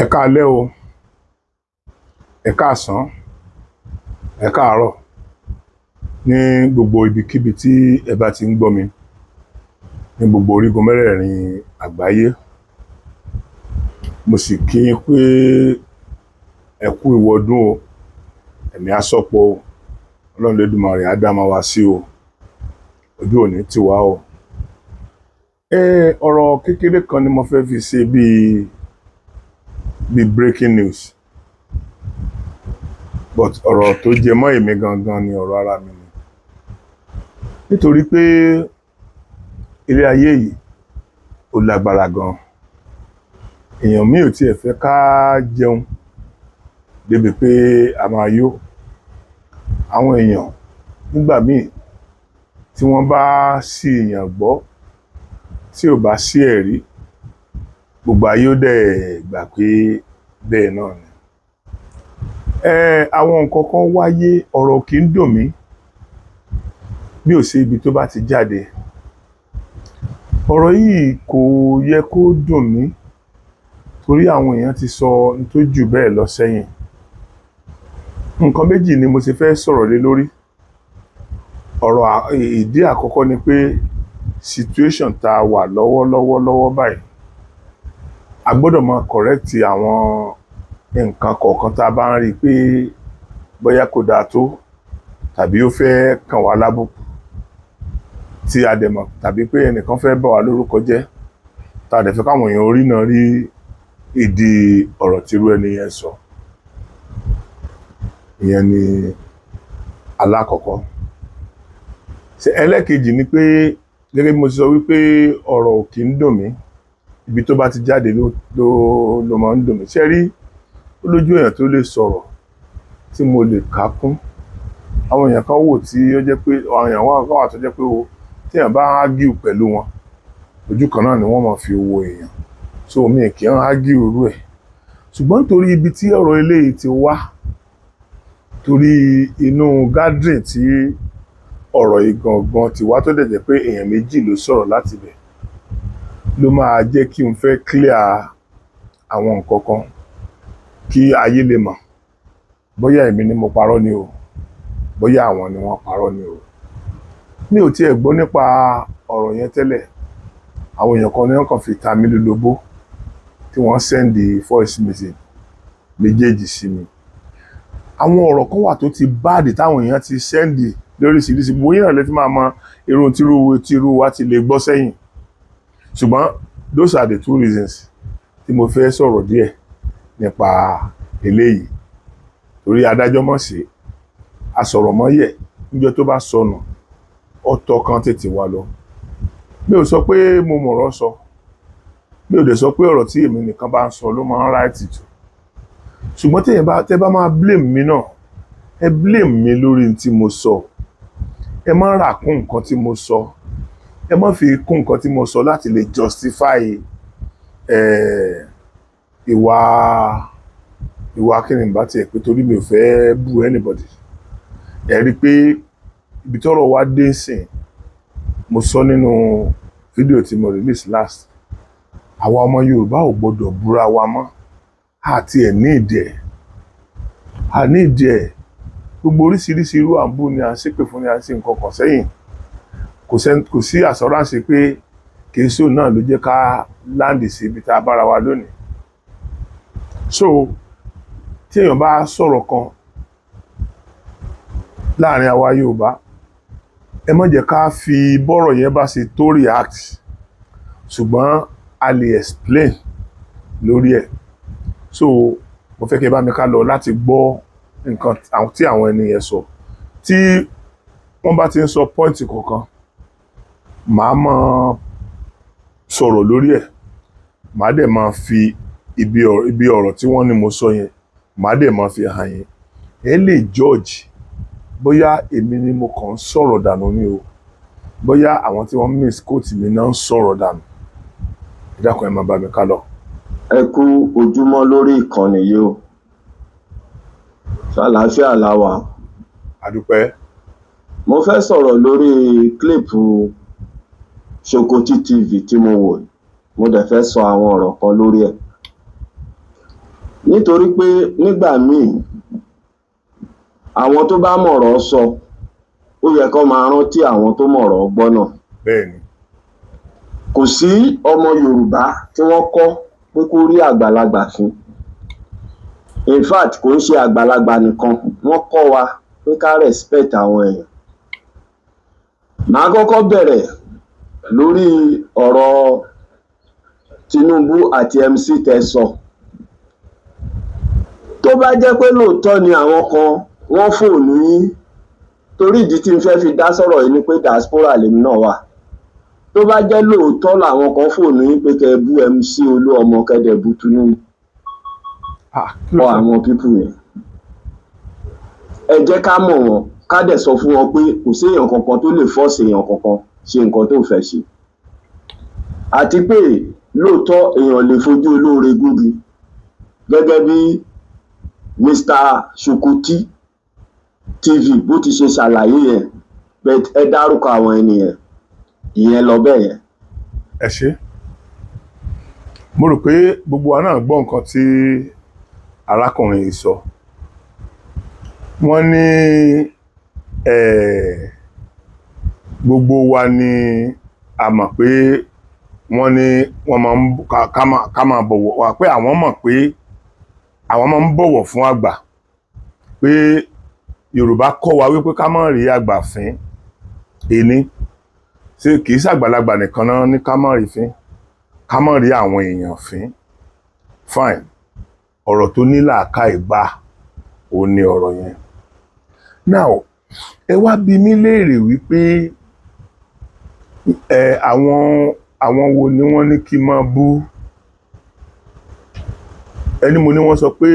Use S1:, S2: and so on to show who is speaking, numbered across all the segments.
S1: Ẹ káalẹ́ o, ẹ káàsán, ẹ káàárọ̀ ní gbogbo ibikíbi tí ẹ bá ti ń gbọ́ mi ní gbogbo orígun mẹ́rẹ̀ẹ̀rin àgbáyé. Mo sì kí yín pé ẹ kú ìwọdún o, ẹ̀mí á sọ̀pọ̀ o, Ọlọ́run Elédùmarè á dá máa wá sí o, ojú ò ní tì wá o. Ọ̀rọ̀ kékeré kan ni mo fẹ́ fi ṣe bíi breaking news, but ọ̀rọ̀ tó jẹ mọ́ èmi gangan ni, ọ̀rọ̀ ara mi ni. Nítorí pé ilé ayé yìí, ó lágbára gan. Èèyàn mi ò tiẹ̀ fẹ́ ká jẹun débi pé a máa yó. Àwọn èèyàn nígbà míì tí wọ́n bá ṣì èèyàn gbọ́, tí ò bá sí ẹ̀rí, gbogbo ayé ó dẹ̀ gbà pé bẹ́ẹ̀ náà ni. Àwọn nǹkan kan wáyé, ọ̀rọ̀ kì í dùn mí bí ò sí ibi tó bá ti jáde. Ọ̀rọ̀ yìí kò yẹ kó dùn mí torí àwọn èèyàn ti sọ ohun tó jù bẹ́ẹ̀ lọ sẹ́yìn. Nǹkan méjì ni mo ṣe fẹ́ sọ̀rọ̀ lé lórí. Ọ̀rọ̀ ìdí àkọ́kọ́ ni pé situation tá a wà lọ́wọ́lọ́wọ́ lọ́wọ́ báyìí, a gbọ́dọ̀ máa correct àwọn nǹkan kọ̀ọ̀kan tá a bá ń rí pé bóyá kò dáa tó tàbí ó fẹ́ kàn wá lábùkù tí a dẹ̀ mọ̀, tàbí pé ẹnìkan fẹ́ bà wá lórúkọ jẹ́, tá a dẹ̀ fẹ́ káwọn èèyàn orí náà rí ìdí ọ̀rọ̀ tí irú ẹni yẹn sọ. Ìyẹn ni alákọ̀ọ́kọ́. Ṣé ẹlẹ́ẹ̀kejì ni pé gẹ́gẹ́ bí mo ti sọ wípé ọ̀rọ̀ ò kí ń dùn mí, ibi tó bá ti jáde ló máa ń dùn mí. Ṣé rí, ó lójú èèyàn tó lè sọ̀rọ̀ tí mo lè kà kún. Àwọn èèyàn kan wò tí ó jẹ́ pé àwọn èèyàn wà wà tó jẹ́ pé o tí èèyàn bá argue pẹ̀lú wọn, ojú kan náà ni wọ́n máa fi wo èèyàn. So mi kì í argue irú ẹ̀. Ṣùgbọ́n nítorí ibi tí ọ̀rọ̀ eléyìí ti wá, torí inú gathering tí ọ̀rọ̀ yìí gangan ti wá, tó dẹ̀ jẹ́ pé èèyàn méjì ló sọ̀rọ̀ láti ibẹ̀, ló máa jẹ́ kí n fẹ́ clear àwọn nǹkan kan kí ayé lè mọ̀ bóyá èmi ni mo parọ́ ni o, bóyá àwọn ni wọ́n parọ́ ni o. Mi ò tiẹ̀ gbọ́ nípa ọ̀rọ̀ yẹn tẹ́lẹ̀. Àwọn èèyàn kan ní wọ́n kàn fi ta mí lólobó tí wọ́n send voice message méjèèjì sí mi. Àwọn ọ̀rọ̀ kan wà tó ti bad táwọn èèyàn ti send lóríṣiríṣi. Bóyá náà lè fi máa mọ irú tírú wa ti lè gbọ́ sẹ́yìn. Ṣùgbọ́n those are the two reasons tí mo fẹ́ sọ̀rọ̀ díẹ̀ nípa eléyìí. Torí adájọ́ mọ̀ sí, asọ̀rọ̀ mọ́ yẹ̀ níjọ́ tó bá sọnù, ọ̀tọ̀ kan tètè wá lọ. Mi ò sọ pé mo mọ̀rọ̀ sọ. Mi ò dẹ̀ sọ pé ọ̀rọ̀ tí èmi nìkan bá ń sọ ló máa ń right jù. Ṣùgbọ́n tí èèyàn bá, tẹ́ bá máa blame mi náà, ẹ blame mi lórí ohun tí mo sọ. Ẹ má rà kún nǹkan tí mo sọ. Ẹ má fi kún nǹkan tí mo sọ láti lè justify ìwà kí ni bá tiẹ̀ pé, torí mi ò fẹ́ bú anybody. Ẹ rí i pé ibi tọ́rọ̀ wá dé sìn, mo sọ nínú fídíò tí mo release last, àwa ọmọ Yorùbá ò gbọdọ̀ búra wa mọ́. Àti ẹ̀ ní ìdí ẹ̀, a ní ìdí ẹ̀. Gbogbo oríṣiríṣi irú àǹbù ni à ń ṣépè fún, ni à ń ṣe nǹkan kan sẹ́yìn. Kò sí assurance pé kì í sóun náà ló jẹ́ ká land sí ibi tá a bára wa lónìí. So tí èèyàn bá sọ̀rọ̀ kan láàrin àwa Yorùbá, ẹ má jẹ́ ká fi bọ́rọ̀ yẹn bá ṣe tó react, ṣùgbọ́n a lè explain lórí ẹ̀. So mo fẹ́ kí ẹ bá mi ká lọ láti gbọ́ nǹkan tí àwọn ẹni yẹn sọ. Tí wọ́n bá ti ń sọ point kọ̀ọ̀kan, màá máa sọ̀rọ̀ lórí ẹ̀, màá dẹ̀ máa fi ibi ọ̀rọ̀ tí wọ́n ní mo sọ yẹn, màá dẹ̀ máa fi hàn yín. Ẹ lè judge bóyá èmi ni mo kàn ń sọ̀rọ̀ dànù ni o, bóyá àwọn tí wọ́n misquote mi náà ń sọ̀rọ̀ dànù. Ẹ dákun, ẹ máa bá mi ká lọ.
S2: Ẹ kú ojúmọ́ lórí ìkànnì yìí o. Ṣàlàáfíà la wà?
S1: A dúpẹ́.
S2: Mo fẹ́ sọ̀rọ̀ lórí clip Ṣokotí TV tí mo wò. Mo dẹ̀ fẹ́ sọ àwọn ọ̀rọ̀ kan lórí ẹ̀. Nítorí pé nígbà míì, àwọn tó bá mọ̀rọ̀ sọ, ó yẹ kó máa rántí àwọn tó mọ̀rọ̀ gbọ́ náà.
S1: Bẹ́ẹ̀ ni.
S2: Kò sí ọmọ Yorùbá tí wọ́n kọ́ pé kó rí àgbàlagbà fín. In fact, kò ń ṣe àgbàlagbà nìkan, wọ́n kọ́ wa pé ká respect àwọn èèyàn. Màá kọ́kọ́ bẹ̀rẹ̀ lórí ọ̀rọ̀ Tinubu àti MC tẹ́ sọ. Tó bá jẹ́ pé lóòótọ́ ni àwọn kan wọ́n phone yín, torí ìdí tí n fẹ́ fi dá sọ̀rọ̀ yìí ni pé diaspora lèmi náà wà. Tó bá jẹ́ lóòótọ́ làwọn kan phone yín pé kẹ́ ẹ bú MC Olúọmọ, kẹ́ ẹ dẹ̀ bú Tinubu,
S1: Ah, kí ló
S2: ọ
S1: sọ?
S2: Àwọn people yẹn, ẹ jẹ́ ká mọ̀ wọ́n, ká dẹ̀ sọ fún wọn pé kò séèyàn kankan tó lè force èèyàn kankan ṣe nǹkan tó fẹ́ ṣe, àti pé lóòótọ́, èèyàn lè fojú olóore gúngi. Gẹ́gẹ́ bí Mr Shukuti TV bó ti ṣe ṣàlàyé yẹn, but ẹ dárúkọ àwọn ènìyàn ìyẹn lọ bẹ́ẹ̀ yẹn.
S1: Ẹ ṣé. Mo rò pé gbogbo wa náà gbọ́ nǹkan tí arákùnrin yìí sọ. Wọ́n ní gbogbo wa ni a mọ̀ pé wọ́n ní wọ́n máa ń ká máa bọ̀wọ̀ wà, pé àwọn mọ̀ pé àwọn máa ń bọ̀wọ̀ fún àgbà, pé Yorùbá kọ́ wa wípé ká má rí àgbà fín. Ení ṣé kì í ṣàgbàlagbà nìkan náà ní ká má rí fín, ká má rí àwọn èèyàn fín. Fine, ọ̀rọ̀ tó ní làákàyè gbà ó ní ọ̀rọ̀ yẹn. Now, ẹ wá bi mí léèrè wípé ẹ àwọn wo ni wọ́n ní kí n máa bú. Ẹni mo ní wọ́n sọ pé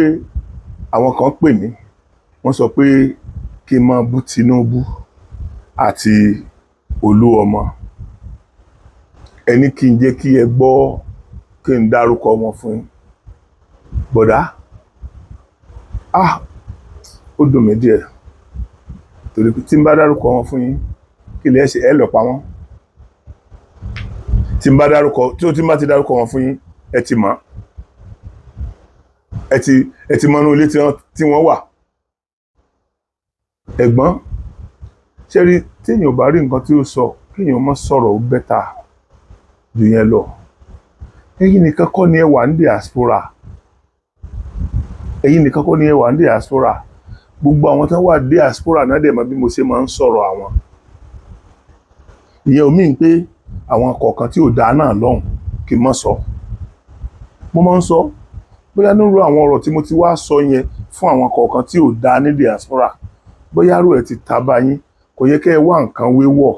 S1: àwọn kan pè mí, wọ́n sọ pé kí n máa bú Tinubu àti Olúọmọ. Ẹni kí n jẹ́ kí ẹ gbọ́, kí n dárúkọ wọn fún yín. Bọ̀dá, ah, ó dùn mí díẹ̀, torí pé tí n bá dárúkọ wọn fún yín, kí lẹ ṣe? Ẹ lọ pa wọ́n. Tí n bá dárúkọ tí ó tí n bá ti dárúkọ wọn fún yín, ẹ ti mọ̀, ẹ ti mọ̀ inú ilé tí wọ́n wà. Ẹ̀gbọ́n, ṣé rí, téèyàn ò bá rí nǹkan tí ó sọ, kéèyàn má sọ̀rọ̀, ó better jù yẹn lọ. Ẹ̀yin nìkan kọ́ ni ẹ wà ní diaspora. Ẹ̀yin nìkan kọ́ ni ẹ wà ní diaspora. Gbogbo àwọn tó wà diaspora náà dẹ̀ mọ̀ bí mo ṣe máa ń sọ̀rọ̀ àwọn. Ìyẹn ò mean pé àwọn kọ̀ọ̀kan tí ò dáa náà lọ́hùn kí n má sọ. Mo máa ń sọ. Bóyá nírú àwọn ọ̀rọ̀ tí mo ti wá sọ yẹn fún àwọn kọ̀ọ̀kan tí ò dáa ní diaspora, bóyá rú ẹ̀ ti ta bá yín, kò yẹ kẹ́ ẹ wá nǹkan wéwọ̀.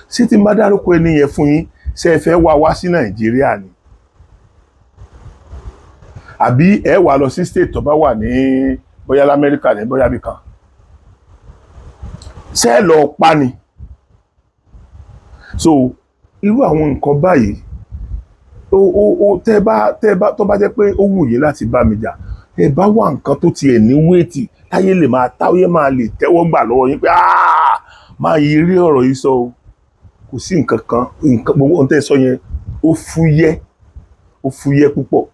S1: Ṣé tí n bá dárúkọ ẹni yẹn fún yín, ṣé ẹ fẹ́ wá wá sí Nàìjíríà ni, àbí ẹ wà lọ sí state tó bá wà ní, bóyá lamẹ́ríkà ní, bóyá bí kan, ṣé ẹ lọ pa ni? So irú àwọn nǹkan báyìí, ó tẹ́ bá tó bá jẹ́ pé ó wù yín láti bá mi jà, ẹ bá wá nǹkan tó tiẹ̀ ní weight táyé lè máa táyé máa lè tẹ́wọ́ gbà lọ́wọ́ yín pé, "Ah, máa yí rí ọ̀rọ̀ yìí sọ o." Kò sí nǹkan kan, nǹkan gbogbo ohun tẹ́ ẹ sọ yẹn, ó fúyẹ́, ó fúyẹ́ púpọ̀.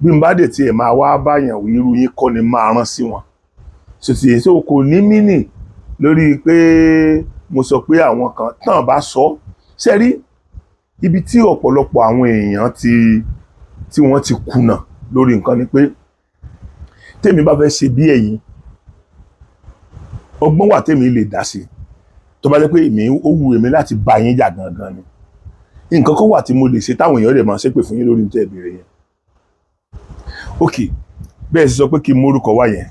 S1: Bí n bá dẹ̀ tiẹ̀ máa wá báyàn wí, irú yín kọ́ ni máa rán sí wọn. Sòtì so kò ní mínì lórí pé mo sọ pé àwọn kan tán bá sọ. Ṣe rí ibi tí ọ̀pọ̀lọpọ̀ àwọn èèyàn ti tí wọ́n ti kùnà lórí nǹkan ni pé tèmi bá fẹ́ ṣe bí ẹ̀yin, ọgbọ́n wà tèmi lè dá sí. Tó bá jẹ́ pé èmi ó wù èmi láti bá yín jà gangan ni, nǹkan kan wà tí mo lè ṣe táwọn èèyàn lè máa ṣépè fún yín lórí ní tẹ́ ẹ béèrè yẹn. Ok, bẹ́ẹ̀ sì sọ pé kí n mórúkọ wá yẹn,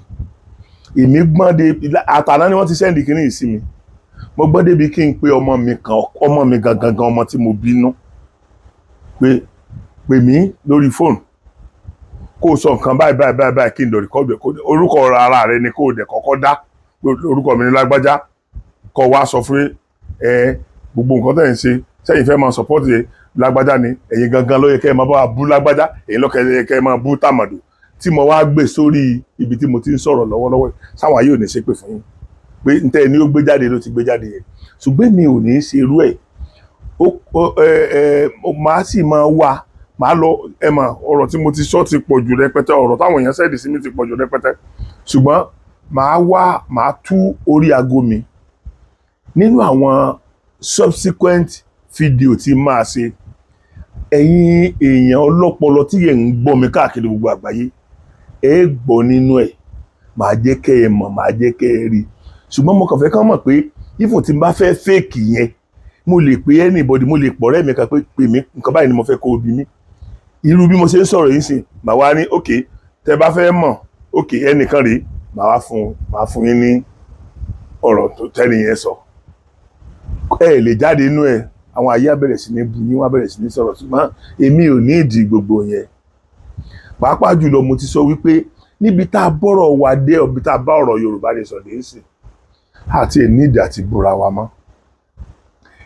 S1: èmi gbọ́n dé. Àtàná ni wọ́n ti send kínní yìí sí mi. Mo gbọ́n débi kí n pe ọmọ mi kan, ọmọ mi gangan gan, ọmọ tí mo bínú pé pè mí lórí fóònù, kó o sọ nǹkan báyìí báyìí báyìí báyìí, kí n lọ record ẹ̀. Orúkọ ara rẹ ni kó o dẹ̀ kọ́kọ́ dá, orúkọ mi ní lágbájá, kó wá sọ fún ẹ gbogbo nǹkan tẹ̀ ń ṣe sẹ́yìn fẹ́ máa support lágbájá ni. Ẹ̀yin gangan ló yẹ kẹ́ ẹ máa bá wa bú lágbájá, ẹ̀yin ló yẹ kẹ́ ẹ máa bú tàmàdò. Tí mo wá gbé sórí ibi tí mo ti ń sọ̀rọ̀ lọ́wọ́lọ́wọ́, sáwọn ayé ò ní ṣépè fún yín pé ntẹ́ ẹni ó gbé jáde ló ti gbé jáde yẹn? Ṣùgbọ́n mi ò ní í ṣe irú ẹ̀. Ó ẹ ẹ máa sì máa wá Màá lọ, ẹ mọ̀, ọ̀rọ̀ tí mo ti sọ ti pọ̀ jù rẹpẹtẹ, ọ̀rọ̀ táwọn èèyàn send sí mi ti pọ̀ jù rẹpẹtẹ, ṣùgbọ́n màá wá, màá tú orí aago mi nínú àwọn subsequent video tí máa ṣe. Ẹ̀yin èèyàn ọlọ́pọlọ tí yẹn ń gbọ́ mi káàkiri gbogbo àgbáyé, ẹ gbọ́ nínú ẹ̀, màá jẹ́ kẹ́ ẹ mọ̀, màá jẹ́ kẹ́ ẹ rí. Ṣùgbọ́n mo kàn fẹ́ kán mọ̀ pé ifo tí n bá fẹ́ fake yẹn, mo lè pe anybody, mo lè pọ̀ ọ̀rẹ́ mi kan pé, "Pè mí, nǹkan báyìí ni mo fẹ́ kó o bí mi." Irú bí mo ṣe ń sọ̀rọ̀ yìí sìn, màá wá ní, "Ok, tẹ bá fẹ́ mọ̀, ok, ẹnìkan rèé." Màá wá fún yín ní ọ̀rọ̀ tó tẹ́ni yẹn sọ. Ẹ lè jáde inú ẹ, àwọn ayé á bẹ̀rẹ̀ sí ní bu yín, wọ́n á bẹ̀rẹ̀ sí ní sọ̀rọ̀, ṣùgbọ́n èmi ò ní ìdí gbogbo yẹn. Pàápàá jùlọ, mo ti sọ wípé níbi tá a bọ́rọ̀ wa dé, ọ̀bí tá a bá ọ̀rọ̀ Yorùbá lè sọ dé sí, àti ẹ̀ ní ìdí àti búra wa mọ́.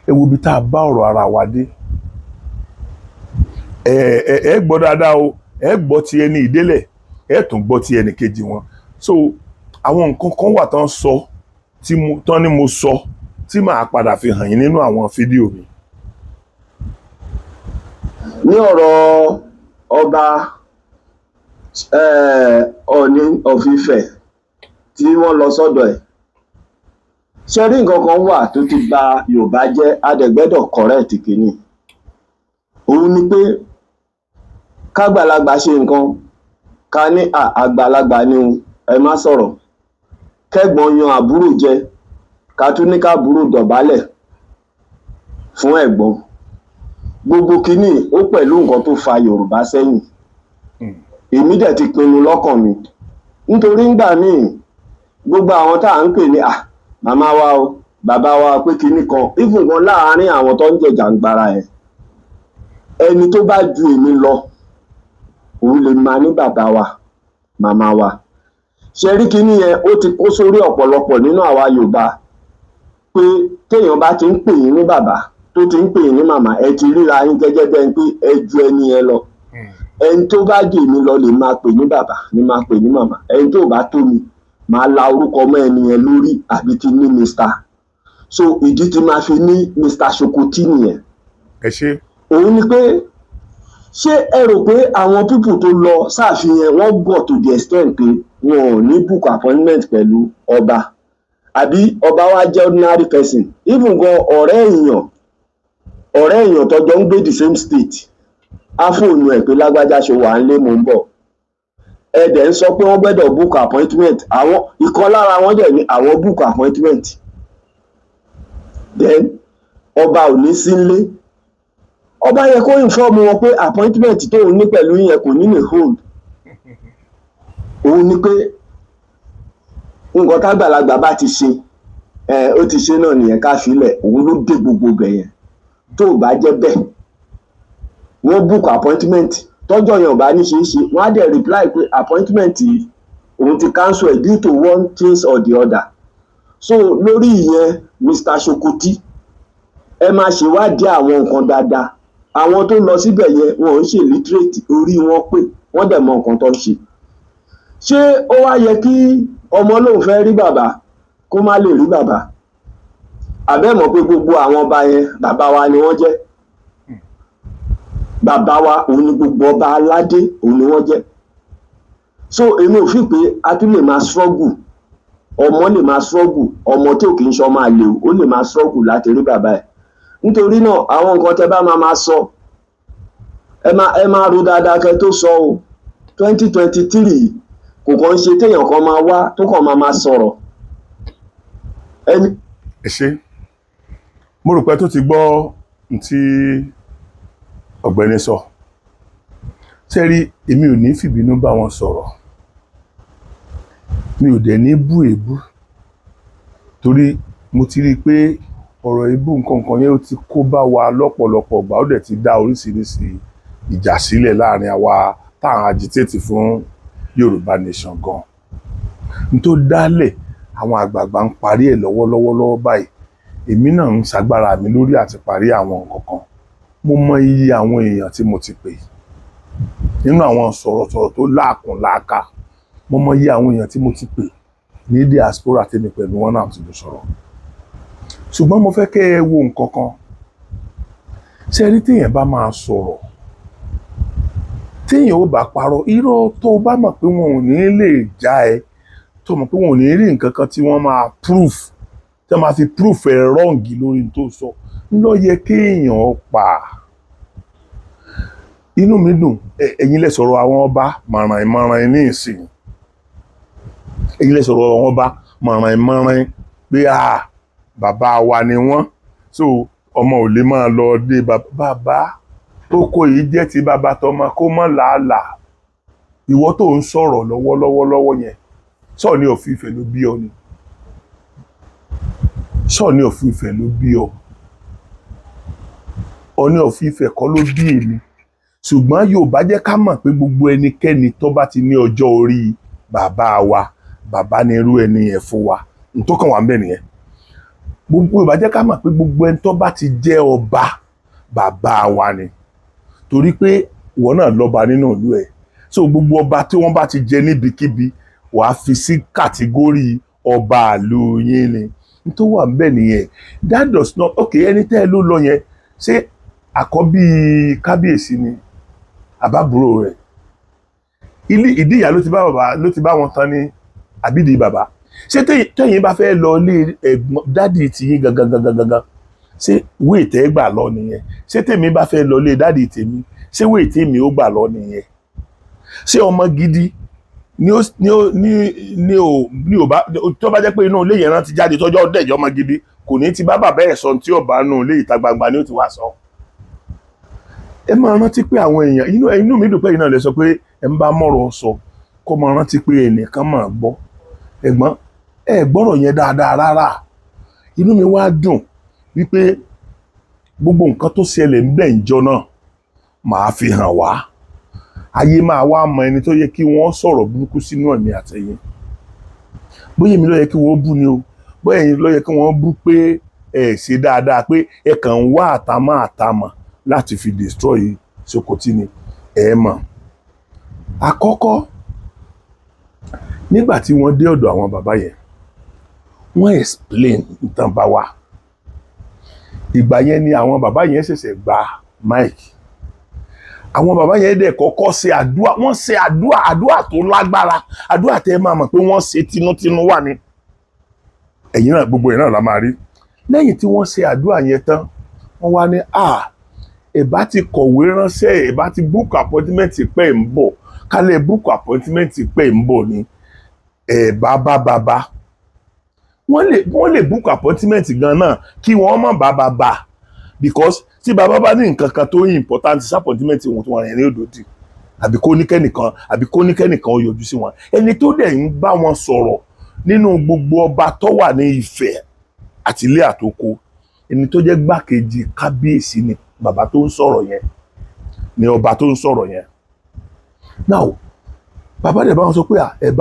S1: Ẹ wo ibi tá a bá ọ̀rọ̀ ara wa dé. Ẹ ẹ ẹ gbọ́ dáadáa o, ẹ gbọ́ ti ẹni ìdélẹ̀, ẹ tún gbọ́ ti ẹnì kejì wọn. So àwọn nǹkan kan wà tán sọ tí mo tán ni mo sọ tí màá padà fi hàn yín nínú àwọn fídíò mi.
S2: Ní ọ̀rọ̀ ọba Ọọ̀ni of Ifẹ̀ tí wọ́n lọ sọ́dọ̀ ẹ̀, ṣe rí, nǹkan kan wà tó ti ba Yorùbá jẹ́, a dẹ̀ gbọ́dọ̀ correct kínní. Òun ni pé kágbàlagbà ṣe nǹkan, ká ní àgbàlagbà ni o, ẹ má sọ̀rọ̀. Kẹ́gbọ́n yan àbúrò jẹ, ká tún ní kábúrò dọ̀bálẹ̀ fún ẹ̀gbọ́n. Gbogbo kínní ó pẹ̀lú nǹkan tó fa Yorùbá sẹ́yìn. Èmi dẹ̀ ti pinnu lọ́kàn mi, nítorí ńgbà míì, gbogbo àwọn tá à ń pè ní màmá wa o, bàbá wa, pé kinní kan, even gan láàárín àwọn tó ń jẹ̀jàǹgbara ẹ̀, ẹni tó bá ju èmi lọ, òun lè máa ní bàbá wa, màmá wa. Ṣe rí, kinní yẹn ó ti kó sórí ọ̀pọ̀lọpọ̀ nínú àwa Yorùbá pé téèyàn bá ti ń pè yín ní bàbá, tó ti ń pè yín ní màmá, ẹ ti ríra yín gẹ́gẹ́ bẹ́ẹ̀ pé ẹ ju ẹni yẹn lọ. Ẹni tó bá jù mí lọ lè máa pè ní bàbá, ní máa pè ní màmá. Ẹni tó bá tó mi, máa la orúkọ mọ́ ẹni yẹn lórí àbí ti ní Mr. So ìdí tí máa fi ní Mr Sokoti nìyẹn.
S1: Ẹ ṣe.
S2: Òun ni pé, ṣé ẹ rò pé àwọn people tó lọ sáàfin yẹn, wọ́n gọ̀ to the extent pé wọn ò ní book appointment pẹ̀lú ọba, àbí ọba wa jẹ́ ordinary person? Even gan, ọ̀rẹ́ èèyàn tọ́jọ́ ń gbé the same state, á fóònù ẹ̀ pé, "Lágbájá, ṣe wà ń lé? Mò ń bọ̀." Ẹ dẹ̀ ń sọ pé wọ́n gbọ́dọ̀ book appointment. Àwọn ìkan lára wọn dẹ̀ ní àwọn book appointment, then ọba ò ní sí nílé. Ọba yẹ kó inform wọn pé appointment tóun ní pẹ̀lú yẹn kò ní lè hold. Òun ni pé nǹkan tágbàlagbà bá ti ṣe, ẹ ó ti ṣe náà nìyẹn, ká filẹ̀. Òun ló dé gbogbo bẹ̀ yẹn. Tó o bá jẹ́ bẹ́ẹ̀, wọ́n book appointment, tọ́jọ́ yẹn ò bá ní ṣe é ṣe, wọ́n á dẹ̀ reply pé appointment yìí, òun ti cancel ẹ̀ due to one things or the other. So lórí ìyẹn, Mr Sokoti, ẹ máa ṣèwádìí àwọn nǹkan dáadáa. Àwọn tó lọ síbẹ̀ yẹn, wọn ò ń ṣe illiterate, orí wọn pé, wọ́n dẹ̀ mọ nǹkan tó ń ṣe. Ṣé ó wá yẹ kí ọmọ lóun fẹ́ rí bàbá, kó má lè rí bàbá? Àbẹ́ mọ̀ pé gbogbo àwọn ọba yẹn, bàbá wa ni wọ́n jẹ́. Bàbá wa òun ni gbogbo ọba aládé, òun ni wọ́n jẹ́. So èmi ò fi pé a tún lè máa struggle. Ọmọ lè máa struggle, ọmọ tí ò kì í ṣe ọmọ àlè, ó lè máa struggle láti rí bàbá ẹ̀. Nítorí náà, àwọn nǹkan tẹ́ bá máa máa sọ, ẹ máa ro dáadáa kẹ́ tó sọ o. 2023 kò kàn ń ṣe téèyàn kan máa wá tó kàn máa máa sọ̀rọ̀ ẹni.
S1: Ẹ ṣé, mo rò pé tó ti gbọ́ ntí ọ̀gbẹ́ni sọ. Ṣé rí, èmi ò ní fìbínú bá wọn sọ̀rọ̀, mi ò dẹ̀ ní bú èébú, torí mo ti rí i pé ọ̀rọ̀ èébú nǹkan kan yẹn, ó ti kó bá wa lọ́pọ̀lọpọ̀ ìgbà, ó dẹ̀ ti dá oríṣiríṣi ìjà sílẹ̀ láàrin àwa tá à ń agitate fún Yorùbá Nation gan. N tó dálẹ̀, àwọn àgbààgbà ń parí ẹ̀ lọ́wọ́lọ́wọ́ lọ́wọ́ báyìí. Èmi náà ń ṣagbára mi lórí àti parí àwọn nǹkan kan. Mo mọ iye àwọn èèyàn tí mo ti pè nínú àwọn sọ̀rọ̀sọ̀rọ̀ tó láàkùn láàka. Mo mọ iye àwọn èèyàn tí mo ti pè ní diaspora, tèmi pẹ̀lú wọn náà ti jọ sọ̀rọ̀. Ṣùgbọ́n mo fẹ́ kẹ́ ẹ wo nǹkan kan. Ṣé rí, téèyàn bá máa sọ̀rọ̀ Téèyàn ò bá parọ́, irọ́ tó o bá mọ̀ pé wọn ò ní lè já ẹ, tó mọ̀ pé wọn ò ní rí nǹkan kan tí wọ́n máa proof, tí wọ́n máa fi proof ẹ wrong lórí tó sọ, ló yẹ kéèyàn pa. Inú mi dùn, ẹ̀yin lẹ sọ̀rọ̀ àwọn ọba mọ̀ràn ìmọ̀ràn ní ìsìn. Ẹ̀yin lẹ sọ̀rọ̀ àwọn ọba mọ̀ràn ìmọ̀ràn pé à bàbá wa ni wọ́n, so ọmọ ò lè máa lọ dé bàbá oko yìí jẹ́ ti bàbá tọmọ kó mọ́ làálàá. Ìwọ tó ń sọ̀rọ̀ lọ́wọ́lọ́wọ́ lọ́wọ́ yẹn, Ṣọ̀ọ̀ni of Ifẹ̀ ló bí ọ ni? Ṣọ̀ọ̀ni of Ifẹ̀ ló bí ọ? Ọọ̀ni of Ifẹ̀ kọ́ ló bí èmi, ṣùgbọ́n Yorùbá jẹ́ ká mọ̀ pé gbogbo ẹnikẹ́ni tó bá ti ní ọjọ́ orí bàbá wa, bàbá ni irú ẹni yẹn fún wa. N tó kàn wá ń bẹ̀ nìyẹn. Gbogbo Yorùbá jẹ́ ká mọ̀ pé gbogbo ẹni tó bá ti jẹ́ ọba, bàbá wa ni, torí pé ìwọ náà lọ́ba nínú ìlú ẹ̀. So gbogbo ọba tí wọ́n bá ti jẹ níbikíbi, wàá fi sí category ọba ìlú yín ni. N tó wà ń bẹ̀ nìyẹn. That does not, okay, ẹni tẹ́ ẹ ló lọ yẹn, ṣé àkọ́bí kábíyèsí ni àbábúrò rẹ̀? Ilé ìdí ìyá ló ti bá bàbá, ló ti bá wọn tán ní àbídìí bàbá? Ṣé tẹ́yìn bá fẹ́ lọ ilé ẹ̀gbọ́n daddy tiyín gangan gangan gangan, ṣé wéè tẹ́ gbà lọ nìyẹn? Ṣé tèmi bá fẹ́ lọ ilé daddy tèmi, ṣé wéè tèmi ó gbà lọ nìyẹn? Ṣé ọmọ gidi ni ó ní ó ní ní ò ní ò bá tó bá jẹ́ pé inú ilé yẹn náà ti jáde, tọ́jọ́ dẹ̀jọ́ ọmọ gidi kò ní ti bá bàbá ẹ̀ sọ tí ó bá nù ilé, ìta gbangba ni ó ti wá sọ. Ẹ máa rántí pé àwọn èèyàn, inú mi dùn pé ẹ̀yin náà lè sọ pé ẹ ń bá mọ̀rọ̀ sọ, kó máa rántí pé ẹnìkan máa gbọ́. Ẹ̀gbọ́n, ẹ gbọ́rọ̀ yẹn dáadáa rárá. Inú mi wá dùn wípé gbogbo nǹkan tó ṣẹlẹ̀ ń bẹ̀ ń jọ náà màá fi hàn wá. Ayé máa wá mọ ẹni tó yẹ kí wọ́n sọ̀rọ̀ burúkú sínú ẹ̀mí àtẹ̀yìn. Bóyá èmi ló yẹ kí wọ́n bú ni o, bóyá ẹ̀yin ló yẹ kí wọ́n bú pé ẹ ṣe dáadáa, pé ẹ kàn ń wá àtàmọ́ àtàmọ́ láti fi destroy Sokoti ni, ẹ mọ̀. Àkọ́kọ́, nígbà tí wọ́n dé ọ̀dọ̀ àwọn bàbá yẹn, wọ́n explain nǹkan bá wa. Ìgbà yẹn ni àwọn bàbá yẹn ṣẹ̀ṣẹ̀ gba mic. Àwọn bàbá yẹn dẹ̀ kọ́kọ́ ṣe àdúrà. Wọ́n ṣe àdúrà, àdúrà tó lágbára, àdúrà tẹ́ ẹ máa mọ̀ pé wọ́n ṣe tinútinú wà ní. Ẹ̀yin náà, gbogbo yẹn náà la máa rí. Lẹ́yìn tí wọ́n ṣe àdúrà yẹn tán, wọ́n wá ní à ẹ bá ti kọ̀wé ránṣẹ́, ẹ bá ti book appointment pẹ́ ń bọ̀. Kálẹ̀ book appointment pẹ́ ń bọ̀ ni ẹ bá bá bàbá. Wọ́n lè book appointment gan náà kí wọ́n má bá bàbá, because tí bàbá bá ní nǹkan kan tó important sí appointment wọn tó wà ní òdòdì, àbí kó ní kẹ́nìkan ó yọjú sí wọn. Ẹni tó dẹ̀ ń bá wọn sọ̀rọ̀ nínú gbogbo ọba tó wà ní Ifẹ̀ àti ilé àtoko, ẹni tó jẹ́ gbákejì kábíyèsí ni bàbá tó ń sọ̀rọ̀ yẹn, ni ọba tó ń sọ̀rọ̀ yẹn. Now, bàbá dẹ̀ bá wọn sọ pé à ẹ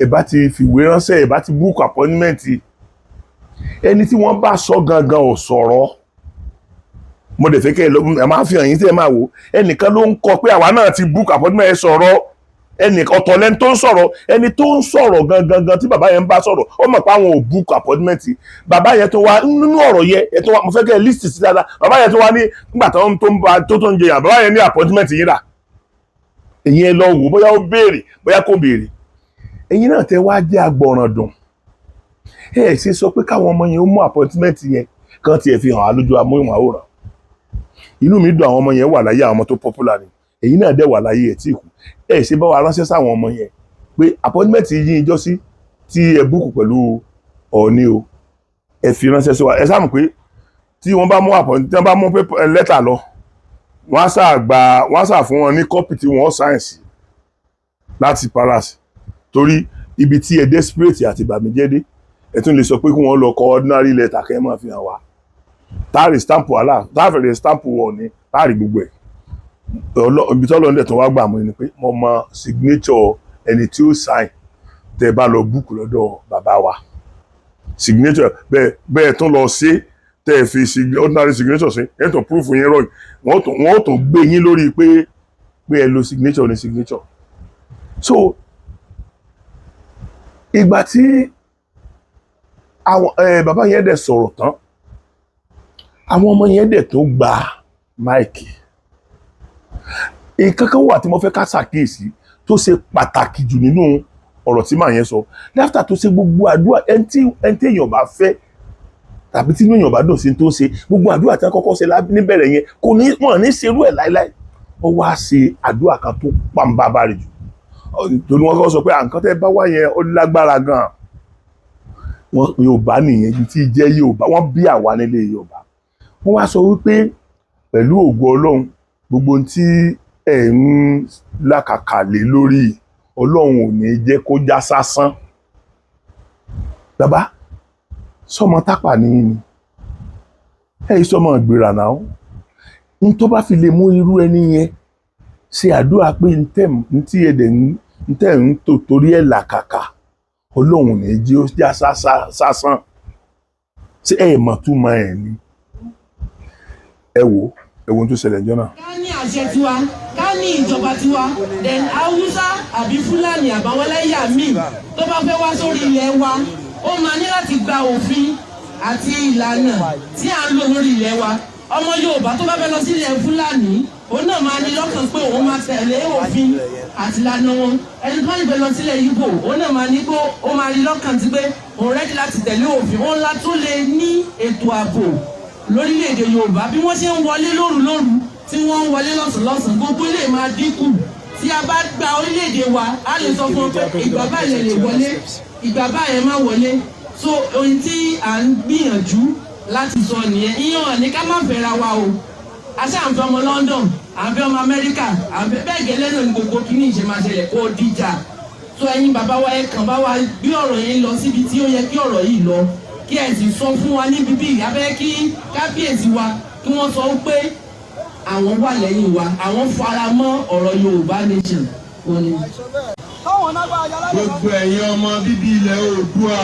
S1: bá ti fìwé ránṣẹ́, ẹ bá ti book appointment. Ẹni tí wọ́n bá sọ gangan ò sọ̀rọ̀. Mo dẹ̀ fẹ́ kẹ́ ẹ lọ, ẹ máa fi hàn yín tí ẹ máa wò. Ẹnìkan ló ń kọ pé àwa náà ti book appointment, ẹ sọ̀rọ̀. Ẹnìkan ọ̀tọ̀ lẹni tó ń sọ̀rọ̀. Ẹni tó ń sọ̀rọ̀ gangan gan tí bàbá yẹn ń bá sọ̀rọ̀, ó mọ̀ pé àwọn ò book appointment. Bàbá yẹn tó wá nínú ọ̀rọ̀ yẹn, ẹ tó wá, mo fẹ́ kẹ́ ẹ list sí dáadáa. Bàbá yẹn tó wá ní nígbà tó ń tó ń bá tó ń jẹyàn, bàbá yẹn ní appointment yín rà. Ẹ̀yin ẹ lọ wò, bóyá ó béèrè, bóyá kò béèrè. Ẹ̀yin náà tẹ wá jẹ́ agbọ̀ràn dùn, ẹ ṣe sọ pé káwọn ọmọ yẹn ó mú appointment yẹn kán tiẹ̀ fi hàn á lójú amóhùnmáwòrán. Inú mi dùn, àwọn ọmọ yẹn wà láyé, àwọn ọmọ tó popular ni. Èyí náà dẹ̀ wà láyé ẹ̀ tí kù. Ẹ ṣe bá wa ránṣẹ́ sáwọn ọmọ yẹn pé appointment yín ijọ́ sí tí ẹ book pẹ̀lú Ọọ̀ni o, ẹ fi ránṣẹ́ sí wa. Ẹ sáà mọ̀ pé tí wọ́n bá mú appointment, tí wọ́n bá mú lẹ́tà lọ, wọ́n á sáà gba, wọ́n á sáà fún wọn ní copy tí wọ́n sign sí láti palace, torí ibi tí ẹ desperate àti bàmíjẹ́ dé, ẹ tún lè sọ pé kí wọ́n lọ kọ ordinary letter kẹ́ ẹ máa fi hàn wá, táàrí stamp wàhálà, táàrí stamp wọ̀ ní táàrí gbogbo ẹ̀. Ibi tọ́lọ́ ń dẹ̀ tó wá gbà mú ni pé mo mọ signature ẹni tí ó sign. Tẹ́ bá lọ book lọ́dọ̀ bàbá wa, signature bẹ́ẹ̀ bẹ́ẹ̀ tún lọ sí, tẹ́ ẹ fi ordinary signature sí, ẹ̀ tó proof yín rọ̀, wọ́n tún gbé yín lórí pé ẹ lo signature ní signature. So ìgbà tí àwọn bàbá yẹn dẹ̀ sọ̀rọ̀ tán, àwọn ọmọ yẹn dẹ̀ tó gba mic. Nǹkan kan wà tí mo fẹ́ ká ṣàkíyèsí tó ṣe pàtàkì jù nínú ọ̀rọ̀ tí màá yẹn sọ. Láfítà tó ṣe gbogbo àdúrà, ẹni tí èèyàn bá fẹ́ tàbí tí inú èèyàn bá dùn sí tó ṣe gbogbo àdúrà tí wọ́n kọ́kọ́ ṣe níbẹ̀rẹ̀ yẹn, kò ní wọ́n ní ṣerú ẹ̀ láíláí. Ó wá ṣe àdúrà kan tó pàǹbàbà rẹ̀ jù, torí wọ́n kọ́kọ́ sọ pé àǹkan tẹ́ bá wá yẹn, ó lágbára gan-an. Wọn Yorùbá nìyẹn, ibi tí jẹ́ Yorùbá, wọ́n bí àwa nílé Yorùbá. Wọ́n wá sọ wípé pẹ̀lú ògo Ọlọ́run, gbogbo ohun tí ẹ̀ ń làkàkà lé lórí, Ọlọ́run ò ní jẹ́ kó já sásán. Bàbá, sọmọ tápà nìyí ni ẹ yìí, sọmọ ìgbéra náà n tó bá fi lè mú irú ẹni yẹn ṣe àdúrà pé n tí ẹdẹ ń tẹ̀ ń tò torí ẹ̀ làkàkà, Ọlọ́run ò ní jẹ́ ó já sásán. Ṣé ẹ mọ̀ túmọ̀ ẹ̀ ni? Ẹ wò, ẹ wo ohun tó ṣẹlẹ̀ níjọ́ náà.
S3: Ká ní àṣẹ tiwa, ká ní ìjọba tiwa, then Haúsá àbí Fúlàní àbáwọn ẹlẹ́yà míì tó bá fẹ́ wá sórí ilẹ̀ wa, ó máa ní láti gba òfin àti ìlànà tí à ń lò lórí ilẹ̀ wa. Ọmọ Yorùbá tó bá fẹ́ lọ sílẹ̀ Fúlàní, òun náà máa ní lọ́kàn pé òun máa tẹ̀lé òfin àti ìlànà wọn. Ẹni tó bá fẹ́ lọ sílẹ̀ Ìgbò, òun náà máa ní kó ó máa ní lọ́kàn tí pé òun ready láti tẹ̀lé òfin. Òun la tó lè ní ètò ààbò lórílẹ̀‐èdè Yorùbá. Bí wọ́n ṣe ń wọlé lóru lóru, tí wọ́n ń wọlé lọ́sàn lọ́sàn, gbogbo ilé máa dínkù. Tí a bá gba orílẹ̀-èdè wa, a lè sọ fún ọ pé ìgbà báyìí lè wọlé, ìgbà báyìí má wọlé. So ohun tí à ń gbìyànjú láti sọ nìyẹn. Ìyẹn ò ní ká má fẹ́ra wa o. Aṣá à ń fẹ́ ọmọ London, à ń fẹ́ ọmọ Amẹ́ríkà, à ń fẹ́ bẹ́ẹ̀ gẹ́lẹ́ náà ní gbogbo kíní ìṣe máa ṣẹlẹ̀ kó dìjà. So ẹ̀yin bàbá wa, ẹ kàn bá wa gbé ọ̀rọ̀ yẹn lọ síbi tí ó yẹ kí ọ̀rọ̀ yìí lọ, kí ẹ sì sọ fún wa níbi bí abẹ́ kí kábíyèsí wa kí wọ́n sọ pé àwọn wà lẹ́yìn wa, àwọn fara mọ́ ọ̀rọ̀ Yorùbá nation òní.
S4: Gbogbo ẹ̀yin ọmọ bíbí ilẹ̀ Oòduà,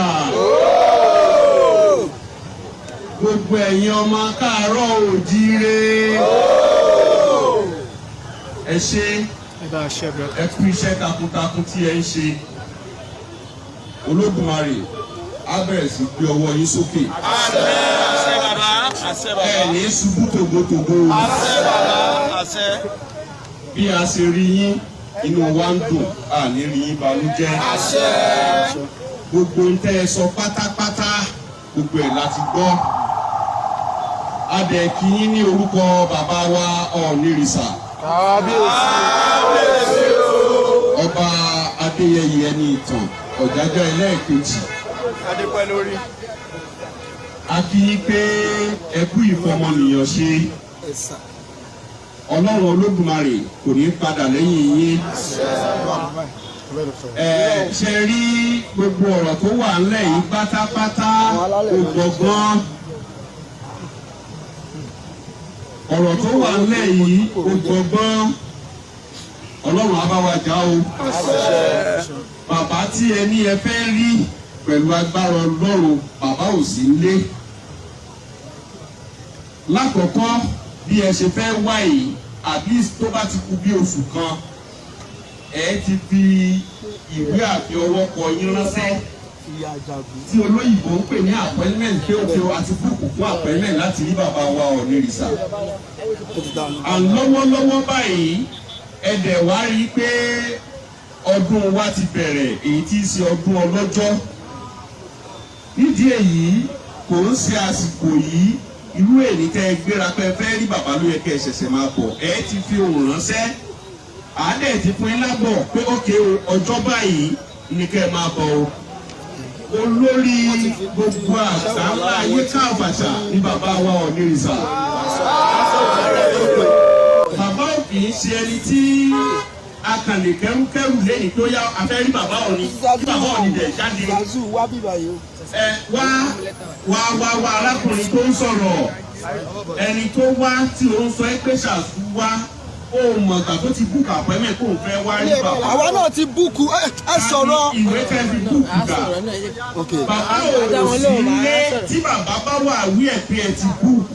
S4: gbogbo ẹ̀yin ọmọ káàárọ̀ oòjíire, ẹ ṣé, ẹ kú iṣẹ́ takuntakun tí ẹ ń ṣe. Olódùmarè á bẹ̀rẹ̀ sí gbé ọwọ́ yín sókè. Ẹ ní ṣubú tògótògó. Bí a ṣe rí yín, inú wa ń dùn. A ní rí yín banújẹ́. Gbogbo ń tẹ́ ẹ sọ pátápátá, gbogbo ẹ̀ láti gbọ́. A dẹ̀ kí yín ní orúkọ bàbá wa Ọ̀ọ̀nìrìṣà, Ọba Adéyẹyè ẹni ìtàn Ọ̀jájá ẹlẹ́ẹ̀kejì. A kí yín pé ẹ kú ìfọmọnìyàn ṣe. Ọlọ́run Olódùmarè kò ní padà lẹ́yìn yín. Ẹ ṣe rí gbogbo ọ̀rọ̀ tó wà ńlẹ̀ yìí pátápátá, kò gbọ̀ngbọ́n. Ọ̀rọ̀ tó wà ńlẹ̀ yìí kò gbọ̀ngbọ́n. Ọlọ́run á bá wa jà o. Bàbá tí ẹ ní ẹ fẹ́ rí, pẹ̀lú agbára Ọlọ́run, bàbá ò sí nílé. Lákọ̀ọ́kọ́, bí ẹ ṣe fẹ́ wá yìí, at least tó bá ti kù bí oṣù kan, ẹ ti fi ìwé àfi ọwọ́ kọ yín ránṣẹ́ tí olóyìnbó ń pè ní appointment, pé ó ti àti book fún appointment láti rí bàbá wa Ọ̀nìrìsà. À ń lọ́wọ́lọ́wọ́ báyìí, ẹ dẹ̀ wá rí i pé ọdún wa ti bẹ̀rẹ̀, èyí tí í ṣe ọdún ọlọ́jọ́. Nídìí èyí, kò ń ṣe àsìkò yìí, irú èyí tẹ́ ẹ gbéra pé ẹ fẹ́ rí bàbá ló yẹ kẹ́ ẹ ṣẹ̀ṣẹ̀ máa bọ̀. Ẹ ti fi ohùn ránṣẹ́, àádẹ́ ti fún yín lábọ̀ pé ókè o, ọjọ́ báyìí ni kẹ́ ẹ máa bọ̀ o. Olórí gbogbo àṣà ńlá ayé káàbàṣà ní bàbá wa Ọ̀nìrìsà. Bàbá ò kì í ṣe ẹni tí a kàn lè kẹrúkẹrù lẹ́yìn tó yá afẹ́ rí bàbá Ọ̀ní kí bàbá Ọ̀ní dẹ̀ jáde. Ẹ wá wá wá wá, arákùnrin tó ń sọ̀rọ̀, ẹni tó wá tí ó ń sọ ẹ́ pé ṣàṣù wá, ó mọ̀gbà tó ti book appointment kó o fẹ́ wá rí bàbá.
S5: Àwa náà ti book, ẹ sọ̀rọ̀.
S4: Ìwé tẹ́ fi book gbà, bàbá ò sí ilé. Tí bàbá bá wà wí ẹ̀ pé ẹ ti book,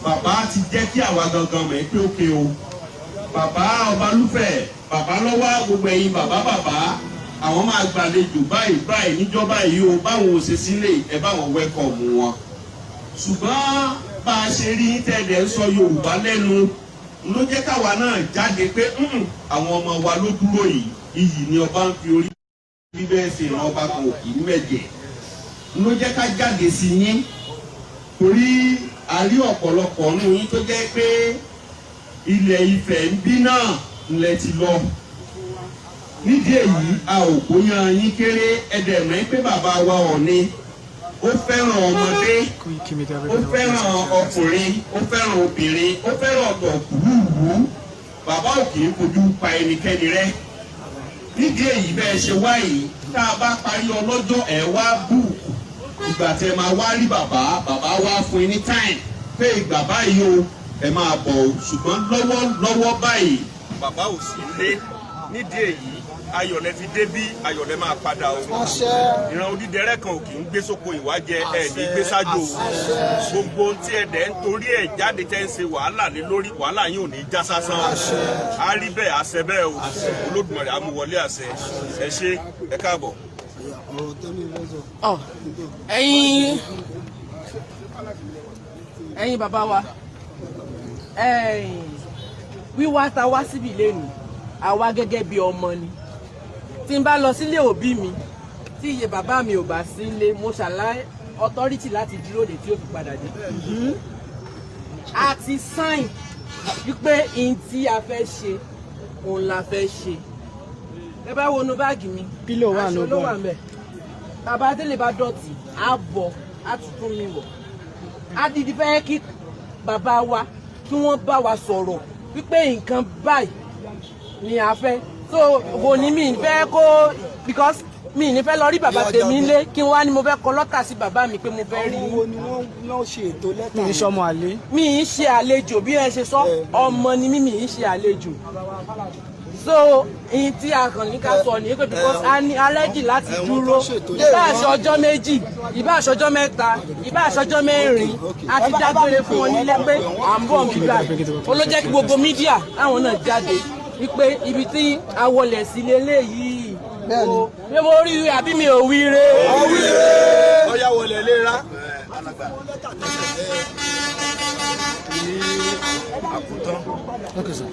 S4: bàbá ti jẹ́ kí àwa gangan mọ̀ ẹ́ pé ókè o. Bàbá Ọbalúfẹ̀, bàbá lọ́wọ́, gbogbo ẹ̀yin bàbá bàbá, àwọn máa gbàlejò báyìí báyìí níjọ́ báyìí o. Báwọn ò ṣe sílé ẹ, báwọn welcome wọn. Ṣùgbọ́n bá a ṣe rí tẹ́lẹ̀ ń sọ Yorùbá lẹ́nu. Ló jẹ́ káwa náà jáde pé, "Àwọn ọmọ wa ló dúró yìí." Iyì ni ọba ń fi orí bíbẹ́ ṣe, ìran ọba kan ò kì í mẹ̀jẹ̀. Ló jẹ́ ká jáde sí yín, torí a rí ọ̀pọ̀lọpọ̀ nínú yín tó jẹ́ pé ilẹ̀ Ifẹ̀ ń bí náà ńlẹ̀ ti lọ. Nídìí èyí, a ò kóyan yín kéré. Ẹ̀dẹ̀mẹ́ pé bàbá wa Ọọ̀ni, ó fẹ́ràn ọmọdé, ó fẹ́ràn ọkùnrin, ó fẹ́ràn obìnrin, ó fẹ́ràn ọ̀tọ̀ kúrúurú. Bàbá ò kì í fojú pa ẹnikẹ́ni rẹ́. Nídìí èyí, bẹ́ẹ̀ ṣe wá yìí, tá a bá parí ọlọ́jọ́, ẹ̀ wá book ìgbà tẹ máa wá rí bàbá. Bàbá wá fún yín ní time pé ìgbà báyìí o, ẹ máa bọ̀ o. Ṣùgbọ́n lọ́wọ́ lọ́wọ́ báyìí, bàbá ò sí lé. Nídìí èyí, ayọ̀ lẹ fi débí, ayọ̀ lẹ máa padà o. Ìran odídẹrẹ́ kan ò kì í gbé sóko ìwájẹ, ẹ ní gbé sájò o. Gbogbo ohun tí ẹ dẹ̀ ń torí ẹ̀ jáde, tẹ́ ń ṣe wàhálà lé lórí, wàhálà yín ò ní já sásán o. Á rí bẹ́ẹ̀, àṣẹ bẹ́ẹ̀ o. Olódùmarè á mú wọlé àṣẹ. Ẹ ṣé, ẹ káàbọ̀.
S3: Ọ ẹ̀yin bàbá wa, ẹ̀yin wíwá ta wá síbi lẹ́nu, àwa gẹ́gẹ́ bí ọmọ ni. Tí n bá lọ sílé òbí mi, tí iye bàbá mi ò bá sí ilé, mo ṣàlàyé authority láti dúró de tí ó fi padà dé. A ti sign wípé n tí a fẹ́ ṣe, òun la fẹ́ ṣe. Ẹ bá wo inú báàgì mi,
S6: Pílò wà
S3: aṣọ
S6: nínú
S3: ló wà
S6: báàgì.
S3: ńbẹ̀. Bàbá délé bá dọ̀tí, á bọ̀, á tuntun mi wọ̀. Á dìdí fẹ́ kí bàbá wa, kí wọ́n bá wa sọ̀rọ̀ wípé nǹkan báyìí ni a fẹ́. So kò ní mi fẹ́ kó, because mi ní fẹ́ lọ rí bàbá tèmi lé, kí n wá ní mo fẹ́ kọ lọ́tà sí bàbá mi pé mo fẹ́ rí
S5: Àwọn
S3: yín.
S5: wo ni wọ́n lọ ṣe ètò lẹ́tà?
S6: Mi ń sọmọ àlè.
S3: Mi ń ṣe àlejò bí ẹ ṣe sọ. Ọmọ ni mí, mi ń ṣe àlejò. So ihun tí a kàn ní ká sọ ní pé because a ní already láti dúró, ìbá aṣọ ọjọ́ 2, ìbá aṣọ ọjọ́ 3, ìbá aṣọ ọjọ́ 4, a ti dágbére fún wọn nílé pé à ń bọ̀ nígbà. Ó ló jẹ́ kí gbogbo media àwọn náà jáde wípé ibi tí a wọlé sí leléyìí o. Ṣé mo rí àbí mi ò wí re?
S4: Ọyá, wọlé léra.
S7: Ní àkótán,
S6: Okay, sir.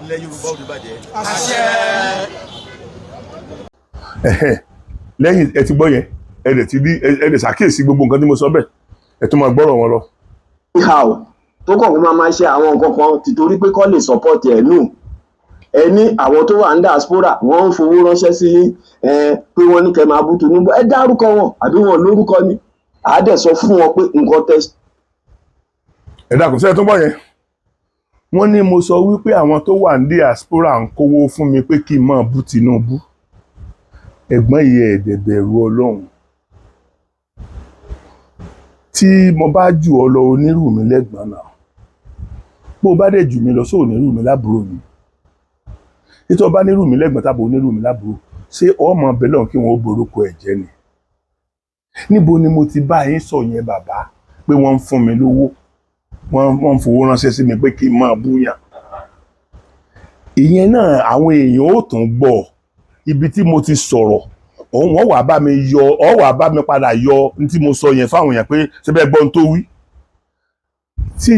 S7: Ilẹ̀ Yorùbá ò ní bàjẹ́.
S1: Ẹ̀hẹ́n. Lẹ́yìn ẹ ti gbọ́ yẹn, ẹ dẹ̀ ti rí, ẹ dẹ̀ ṣàkíyèsí gbogbo nǹkan tí mo sọ bẹ́ẹ̀, ẹ tún máa gbọ́rọ̀ wọn lọ.
S2: Anyhow, tó kàn kó máa ṣe àwọn nǹkan kan tìtorí pé kọ́ lè support ẹ̀ nù. Ẹ ní àwọn tó wà ní diaspora, wọ́n ń fowó ránṣẹ́ sí yín, ẹ pé wọ́n ní kẹ́ máa bú Tinubu. Ẹ dárúkọ wọn, àbí wọn lórúkọ ni? Àá dẹ̀ sọ fún wọn pé nǹkan tẹ́
S1: Ẹ dákun, ṣé ẹ tún gbọ́ yẹn? Wọ́n ní mo sọ wípé àwọn tó wà ní diaspora ń kówó fún mi pé kí n máa bú Tinubu. Ẹ̀gbọ́n yìí, ẹ̀ẹ́dẹ̀ bẹ̀rù Ọlọ́run. Tí mo bá jù ọ lọ, onírù mi lẹ́gbọ̀n náà. Bó o bá dẹ̀ jù mí lọ, sóò onírù mi lábúrò mi? Títí o bá nírù mi lẹ́gbọ̀n tàbí onírù mi lábúrò, ṣé ọmọ bẹ́lọ̀ kí wọ́n ó borúkọ ẹ̀ jẹ́ ni? Níbo ni mo ti bá yín sọ yẹn, bàbá, pé wọ́n ń fún mi lówó, wọ́n ń fowó ránṣẹ́ sí mi pé kí n máa búyàn? Ìyẹn náà, àwọn èèyàn ó tún gbọ́ ibi tí mo ti sọ̀rọ̀ òun. Wọ́n wàá bá mi yọ ọ, wàá bá mi padà yọ ní tí mo sọ yẹn fáwọn èèyàn pé síbẹ̀ gbọ́n tó wí. Tí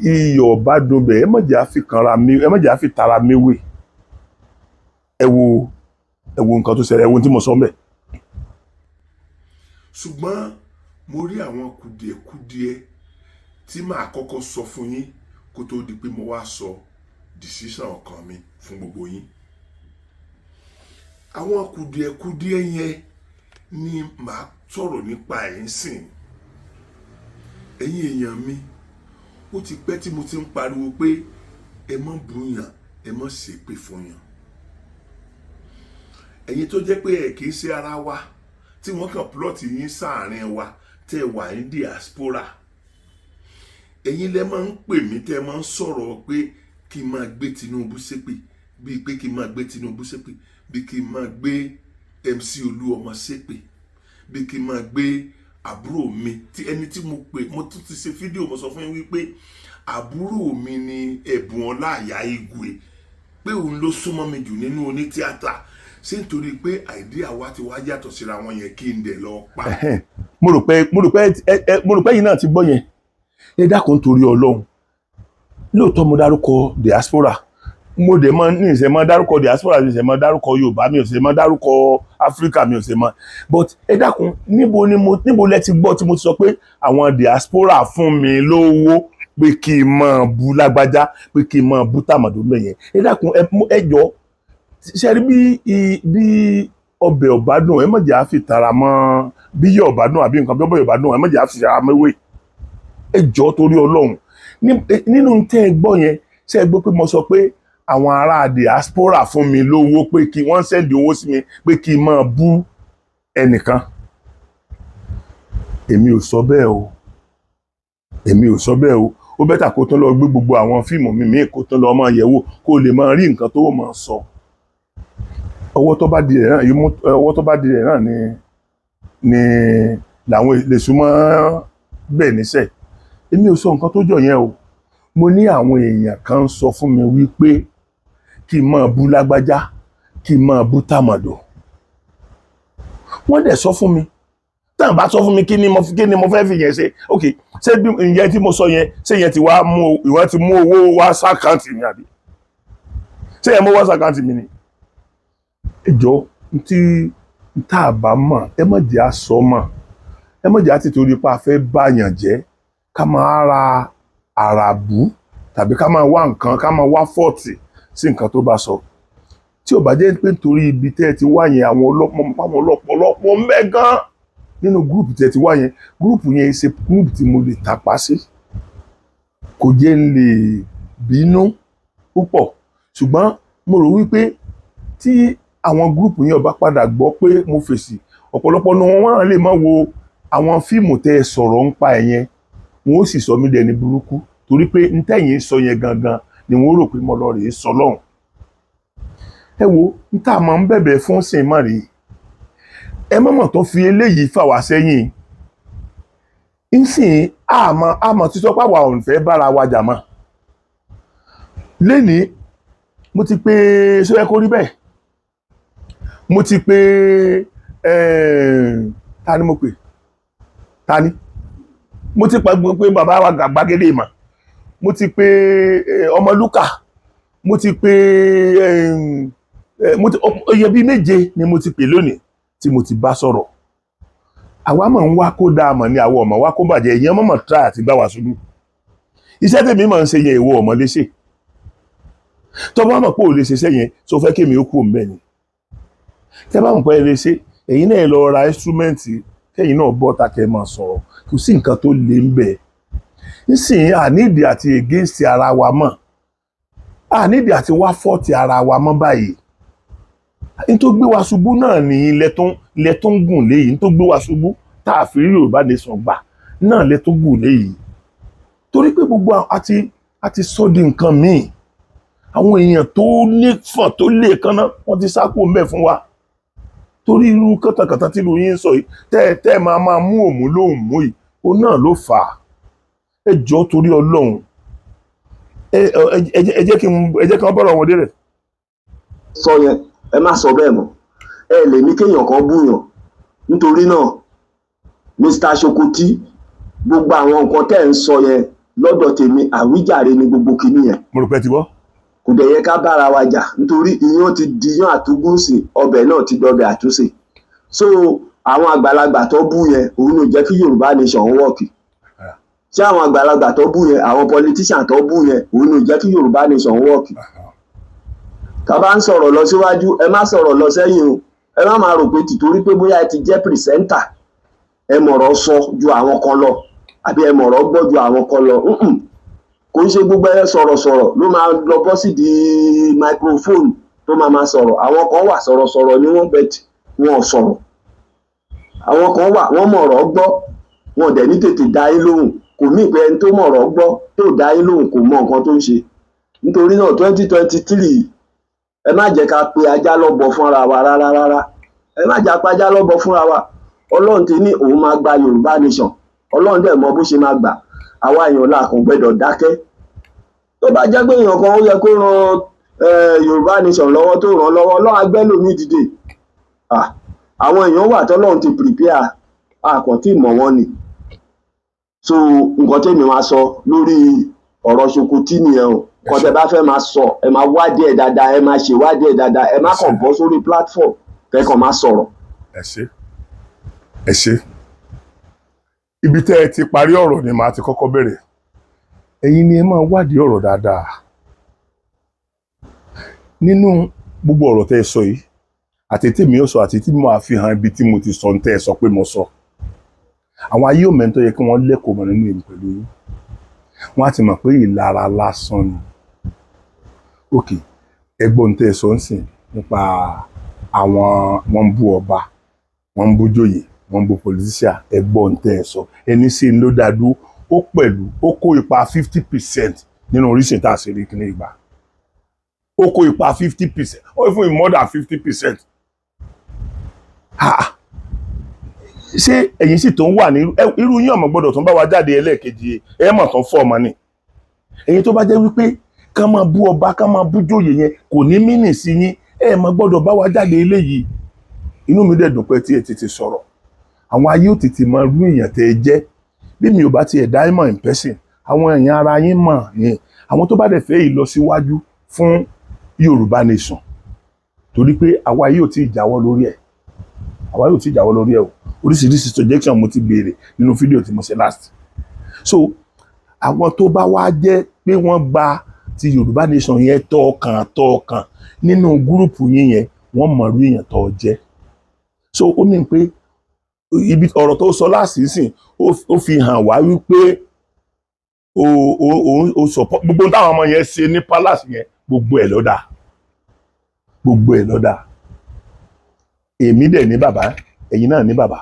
S1: iyọ̀ bá dùn bẹ̀, ẹ má jẹ́ á fi kanra mi, ẹ má jẹ́ á fi tara mi wé. Ẹ wo nǹkan tó ṣẹlẹ̀, ẹ wo ohun tí mo sọ mẹ́. Ṣùgbọ́n mo rí àwọn kùdìẹ̀kudiẹ tí màá kọ́kọ́ sọ fún yín kó tó di pé mo wá sọ decision ọkàn mi fún gbogbo yín. Àwọn kùdìẹ̀kudiẹ yẹn ni màá sọ̀rọ̀ nípa ẹ̀ ń sìn. Ẹ̀yin èèyàn mi, ó ti pẹ́ tí mo ti ń pariwo pé ẹ má búyàn, ẹ má ṣépè fún yàn. Ẹ̀yin tó jẹ́ pé ẹ̀ kì í ṣe ara wa, tí wọ́n kàn plot yín sáàrin wa, tẹ́ ẹ wà ní diaspora, ẹ̀yin lẹ máa ń pè mí, tẹ́ ẹ máa ń sọ̀rọ̀ pé kí n máa gbé Tinubu ṣépè, bíi pé kí n máa gbé Tinubu ṣépè, bíi kí n máa gbé MC Olúọmọ ṣépè, bíi kí n máa gbé àbúrò mi, tí ẹni tí mo pè, mo tún ti ṣe fídíò, mo sọ fún yín wípé àbúrò mi ni Ẹ̀bùn Ọláìyá Igwe, pé òun ló súnmọ́ mi jù nínú onítíátà. Ṣé nítorí pé idea wa ti wá yàtọ̀ síra wọn yẹn, kí n dẹ̀ lọ pa? Mo rò pé yìí náà ti gbọ́ yẹn. Ẹ dákun, torí Ọlọ́run, lóòótọ́ mo dárúkọ diaspora, mo dẹ̀ mọ́ ní ìṣẹ̀ mọ́ dárúkọ diaspora, mi ìṣẹ̀ mọ́ dárúkọ Yorùbá, mi ò ṣe mọ́ dárúkọ Áfíríkà, mi ò ṣe mọ́. But ẹ dákun, níbo ni mo, níbo lẹ ti gbọ́ tí mo ti sọ pé àwọn diaspora fún mi lówó pé kí n máa bu lágbájá, pé kí n máa bú tàmọ̀dó mẹ́yẹn? Ẹ dákun, ẹ jọ, ṣe rí bí ọbẹ̀ ọ̀bádùn, ẹ má jẹ́ á fi tara mọ́. Bí yọ̀ ọ̀bádùn àbí nǹkan bí ọbẹ̀ ọ̀bádùn, ẹ má jẹ́ á fi tara mọ́ ewé. Ẹ jọ, torí Ọlọ́run, nínú tẹ́ ẹ gbọ́ yẹn, ṣé ẹ gbọ́ pé mo sọ pé àwọn ará diaspora fún mi lówó pé kí wọ́n send owó sí mi pé kí n máa bú ẹnìkan? Èmi ò sọ bẹ́ẹ̀ o, èmi ò sọ bẹ́ẹ̀ o. Ó better kó tún lọ gbé gbogbo àwọn fíìmù mi míì, kó tún lọ máa yẹ̀wò, kó lè máa rí nǹkan tó máa sọ. Ọwọ́ tó bá di rẹ̀ náà ọwọ́ tó bá di rẹ̀ náà ni làwọn lè súnmọ́ bẹ́ẹ̀ níṣẹ́. Èmi ò sọ nǹkan tó jọ yẹn o. Mo ní àwọn èèyàn kan sọ fún mi wípé kí n máa bú lágbájá, kí n máa bú tàmọ̀dò. Wọ́n dẹ̀ sọ fún mi. Tàn bá sọ fún mi, kí ni mo fẹ́ fi yẹn ṣe? Ok, ṣé bí ìyẹn tí mo sọ yẹn, ṣé yẹn ti wá mú, ìwọ́n ti mú owó wá sí account mi, àbí ṣé yẹn mú wá sí account mi ni? Ẹ jọ, tí tá a bá mọ̀, ẹ má jẹ́ àsọ mọ̀. Ẹ má jẹ́ àti torí pé a fẹ́ báyàn jẹ́, ká máa ra àràbù tàbí ká máa wá nǹkan, ká máa wá fault sí nǹkan tó bá sọ. Tí ò bá jẹ́ pé nítorí ibi tẹ́ ẹ ti wá yẹn, àwọn ọlọ́pàá, àwọn ọlọ́pọ̀lọpọ̀ ń bẹ gan nínú group tẹ́ ẹ ti wá yẹn. Group yẹn ṣe group tí mo lè tàpá sí, kò jẹ́ ń lè bínú púpọ̀. Ṣùgbọ́n mo rò wípé tí àwọn group yẹn ò bá padà gbọ́ pé mo fèsì, ọ̀pọ̀lọpọ̀ ní wọn lè má wo àwọn fíìmù tẹ́ ẹ sọ̀rọ̀ ń pa ẹ̀ yẹn, wọn ó sì sọ mí dẹni burúkú, torí pé ntẹ̀yìn sọ yẹn gangan ni wọ́n rò pé mo lọ rèé sọ lọ́hùn. Ẹ wo n tá a máa ń bẹ̀bẹ̀ fún sìn mọ́ rèé. Ẹ mọ̀mọ̀ tó fi eléyìí fà wá sẹ́yìn nsìn. Àmọ́ títọ́ pàwọ́ àwọn ò fẹ́ bára wa jà mọ́ lénìí. Mo ti pé ṣé ẹ kó rí bẹ́ẹ̀, mo ti pé ta ni mo pè, ta ni mo ti pa pé bàbá wa gbàgede ìmọ̀, mo ti pé Ọmọlúkà, mo ti pé mo ti iye bíi méje ni mo ti pè lónìí tí mo ti bá sọ̀rọ̀. Àwa mọ̀ ń wá kó dáa mọ̀ ní àwọn ọmọ wa kó bàjẹ́. Ìyẹn mọ̀mọ̀ try àti gbá wa ṣubú. Iṣẹ́ tèmi mọ̀ ń ṣe yẹn, ìwọ ọmọ lè ṣe. Tó bá mọ̀ pé ò lè ṣiṣẹ́ yẹn, tó fẹ́ kémi ó kú òun bẹ́ẹ̀ ni. Tẹ́ bá mọ̀ pé ẹ lè ṣe, ẹ̀yin náà lọ ra instrument, kẹ́yìn náà bọ́ ta, kẹ́ máa sọ̀rọ̀. Kò sí nǹkan tó le ń bẹ̀ nísìnyí. Àníìdí àti against ara wa mọ̀, àníìdí àti wá fault ara wa mọ́ báyìí. N tó gbé wa ṣubú náà ní ilẹ̀ tó ń gùn léyìí. N tó gbé wa ṣubú tá a fi rí Yorùbá Nation gbà náà lẹ tó gùn léyìí, torí pé gbogbo àti sọ di nǹkan míì. Àwọn èèyàn tó nífọ̀n tó lè kánná, wọ́n ti sá kúrò ńbẹ̀ fún wa torí irú kàtàkàtà tí ìlú yín ń sọ yìí, tẹ́ tẹ́ máa máa mú òmù lóhùn mú yìí, òun náà ló fà á. Ẹ jọ̀ọ́, torí Ọlọ́run, ẹ jẹ́ kí wọ́n bọ̀rọ̀ wọn délẹ̀.
S2: Sọ yẹn, ẹ má sọ bẹ́ẹ̀ mọ́. Ẹ lè ní kéèyàn kan búyàn. Nítorí náà, Mr. Sokoti, gbogbo àwọn nǹkan tẹ́ ẹ̀ ń sọ yẹn, lọ́dọ̀ tèmi, àwíjàre ni gbogbo kinní yẹn.
S1: Mo rò pé ẹ ti gbọ́.
S2: Kò dẹ̀ yẹ ká bára wa jà, nítorí iyán ti di iyán àtúgúnsì, ọbẹ̀ náà ti dọbẹ̀ àtúnṣe. So àwọn àgbàlagbà tó bú yẹn, òun ló jẹ́ kí Yorùbá Nation work. Ṣé àwọn àgbàlagbà tó bú yẹn, àwọn politician tó bú yẹn, òun ló jẹ́ kí Yorùbá Nation work? Tá bá ń sọ̀rọ̀ lọ síwájú, ẹ má sọ̀rọ̀ lọ sẹ́yìn o. Ẹ má máa rò pé tìtorí pé bóyá ẹ ti jẹ́ presenter, ẹ mọ̀rọ̀ sọ ju àwọn kan lọ, àbí ẹ mọ̀rọ̀ gbọ́ ju àwọn kan lọ. Kò ń ṣe gbogbo ẹ sọ̀rọ̀sọ̀rọ̀ ló máa lọ bọ́ sídìí microphone tó máa máa sọ̀rọ̀. Àwọn kan wà, sọ̀rọ̀sọ̀rọ̀ ni wọ́n, but wọn ò sọ̀rọ̀. Àwọn kan wà, wọ́n mọ̀rọ̀ gbọ́, wọn ò dẹ̀ ní tètè dá yín lóhùn. Kò mí pé ẹni tó mọ̀rọ̀ gbọ́ tó dá yín lóhùn kò mọ nǹkan tó ń ṣe. Nítorí náà, 2023, ẹ má jẹ́ ká pe ajá lọ́bọ fúnra wa rárá rárá. Ẹ má jẹ́ apajá lọ́bọ fúnra wa. Ọlọ́run ti ní òun máa gba Yorùbá Nation. Ọlọ́run dẹ̀ mọ bó ṣe máa gbà. Àwa èèyàn la kàn gbẹ́dọ̀ dákẹ́. Tó bá jẹ́ pé èèyàn kan ó yẹ kó ran Yorùbá Nation lọ́wọ́ tó ràn án lọ́wọ́, Ọlọ́run á gbẹ́lòmíì dìde. Àwọn èèyàn wà tọ́lọ́run ti prepare, a kàn tí mọ̀ wọ́n ni. So nǹkan tẹ́mi máa sọ lórí ọ̀rọ̀ Ṣòkòtì nìyẹn o. Nǹkan tẹ́ bá fẹ́ máa sọ, ẹ máa wádìí ẹ̀ dáadáa, ẹ máa ṣèwádìí ẹ̀ dáadáa. Ẹ má kàn bọ́ sórí platform kẹ́kọ̀ọ́ máa sọ̀rọ̀.
S1: Ẹ ṣé, ẹ ṣé. Ibi tẹ́ ẹ ti parí ọ̀rọ̀ ni màá ti kọ́kọ́ bẹ̀rẹ̀. Ẹ̀yin ni ẹ máa wádìí ọ̀rọ̀ dáadáa. Nínú gbogbo ọ̀rọ̀ tẹ́ ẹ sọ yìí, àti tí mi ò sọ, àti tí mo àfihàn ibi tí mo ti sọ ní tẹ́ ẹ sọ pé mo sọ, àwọn ayé òmẹ́ntọ́ yẹ kí wọ́n lẹ́kọ̀ọ́ mọ̀ nínú èmi pẹ̀lú yín, wọ́n á ti mọ̀ pé ìlara lásán ni. Ok, ẹgbọ́n tẹ́ ẹ sọ ń sìn nípa àwọn wọ́n ń bú ọba, wọ́n ń bú joyè, wọ́n ń bú politician. Ẹgbọ́n tẹ́ ẹ sọ, ẹni sí ló dá dúró. Ó pẹ̀lú ó kó ipa 50% nínú oríṣìí tá a ṣe rí kíní ìgbà. Ó kó ipa 50%, ó fún more than 50%. Ṣé ẹ̀yin sì tó ń wà ní irú yín ọmọ gbọ́dọ̀ tó ń bá wa jáde ẹlẹ́ẹ̀kejì? Ẹ mọ̀ tán fọ́ ọmọ ni. Ẹ̀yin tó bá jẹ́ wípé ká máa bú ọba, ká máa bú jòyè yẹn kò ní mínì sí yín, ẹ mọ̀ gbọ́dọ̀ bá wa jáde eléyìí. Inú mi dẹ̀ dùn pé tí ẹ tètè sọ̀rọ̀, àwọn ayé ò tètè máa rú èèyàn tẹ́ ẹ jẹ́. Bí mi ò bá tiẹ̀ dá ìmọ̀ in person, àwọn èèyàn ara yín mọ̀ yẹn, àwọn tó bá dẹ̀ fẹ́ ìlọsíwájú fún Yorùbá Nation, torí pé àwa yìí ò tí ì jáwọ́ lórí ẹ̀, àwa yóò tí ì jáwọ́ lórí ẹ̀ o. Oríṣiríṣi suggestion mo ti béèrè nínú fídíò tí mo ṣe last. So àwọn tó bá wá jẹ́ pé wọ́n gba ti Yorùbá Nation yẹn tọkàn tọkàn nínú group yín yẹn, wọ́n mọ̀rú èèyàn tó jẹ́. So ó ní pé ibi ọ̀rọ̀ tó sọ láàsìsìn, ó fi hàn wá wípé o support gbogbo táwọn ọmọ yẹn ṣe ní palace yẹn. Gbogbo ẹ̀ ló dáa, gbogbo ẹ̀ ló dáa. Èmi dẹ̀ ní bàbá, ẹ̀yin náà ní bàbá.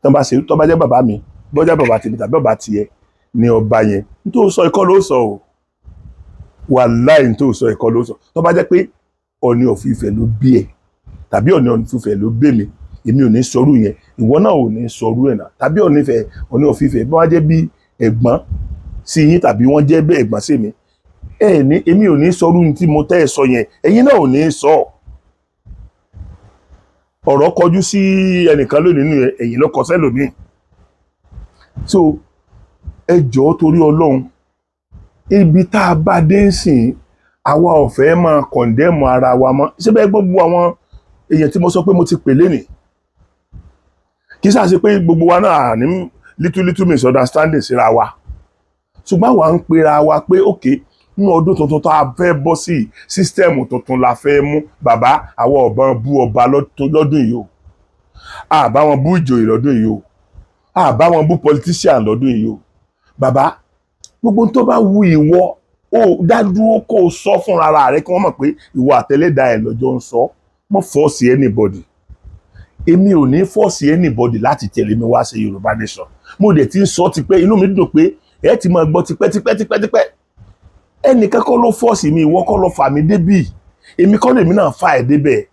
S1: Tó bá ṣe, tó bá jẹ́ bàbá mi, bọ́jà bàbá tèmi tàbí bàbá tiẹ̀ ní ọba yẹn, nítorí sọ ikọ́ ló sọ o. Wàláì, nítorí sọ ikọ́ ló sọ. Tó bá jẹ́ pé Ọọ̀ni of Ifẹ̀ ló bí ẹ tàbí Ọọ̀ni of Ifẹ̀ ló bí mi, èmi ò ní sọrú yẹn, ìwọ náà ò ní sọrú ẹ̀ náà. Tàbí Ọọ̀ni Ifẹ̀, Ọọ̀ni of Ifẹ̀ bí wọ́n jẹ́ bí ẹ̀gbọ́n sí yín tàbí wọ́n jẹ́ bí ẹ̀gbọ́n sí mi, ẹ ní èmi ò ní sọrú ní tí mo tẹ́ ẹ sọ yẹn, ẹ̀yin náà ò ní sọ. Ọ̀rọ̀ kọjú sí ẹnìkan lónìí nínú ẹ̀yìn ló kọ sẹ́lòmíì. So ẹ jọ̀ọ́, torí Ọlọ́run, ibi tá a bá dé ń sìn, àwa ò fẹ́ máa condemn ara wa mọ́. Síbẹ̀ gbogbo àwọn èèyàn tí mo sọ pé mo ti pè lénìí, kì í sáà ṣe pé gbogbo wa náà ní little little misunderstanding síra wa, ṣùgbọ́n àwa ń pera wa pé ok, nínú ọdún tuntun tó a fẹ́ bọ́ sí, system tuntun la fẹ́ mú. Bàbá, àwọn ọ̀bọ̀n bú ọba lọ́dún yìí o, àbá wọn bú ìjòyè lọ́dún yìí o, àbá wọn bú politician lọ́dún yìí o. Bàbá, gbogbo tó bá wu ìwọ, ó dá dúró kó o sọ fúnra rẹ kí wọ́n mọ̀ pé ìwọ àtẹlẹ́dàá ẹ̀ lọ́jọ́ ń sọ. Mọ́ force anybody. Èmi ò ní force anybody láti tẹ̀lé mi wá sí Yorùbá Nation. Mo dẹ̀ ti ń sọ tipẹ́, inú mi dùn pé ẹ ti máa gbọ́ tipẹ́ tipẹ́ tipẹ́ tipẹ́. Ẹnìkan kọ́ ló force mi, ìwọ kọ́ ló fà mí débì, èmi kọ́ lèmi náà fà ẹ́ débẹ̀.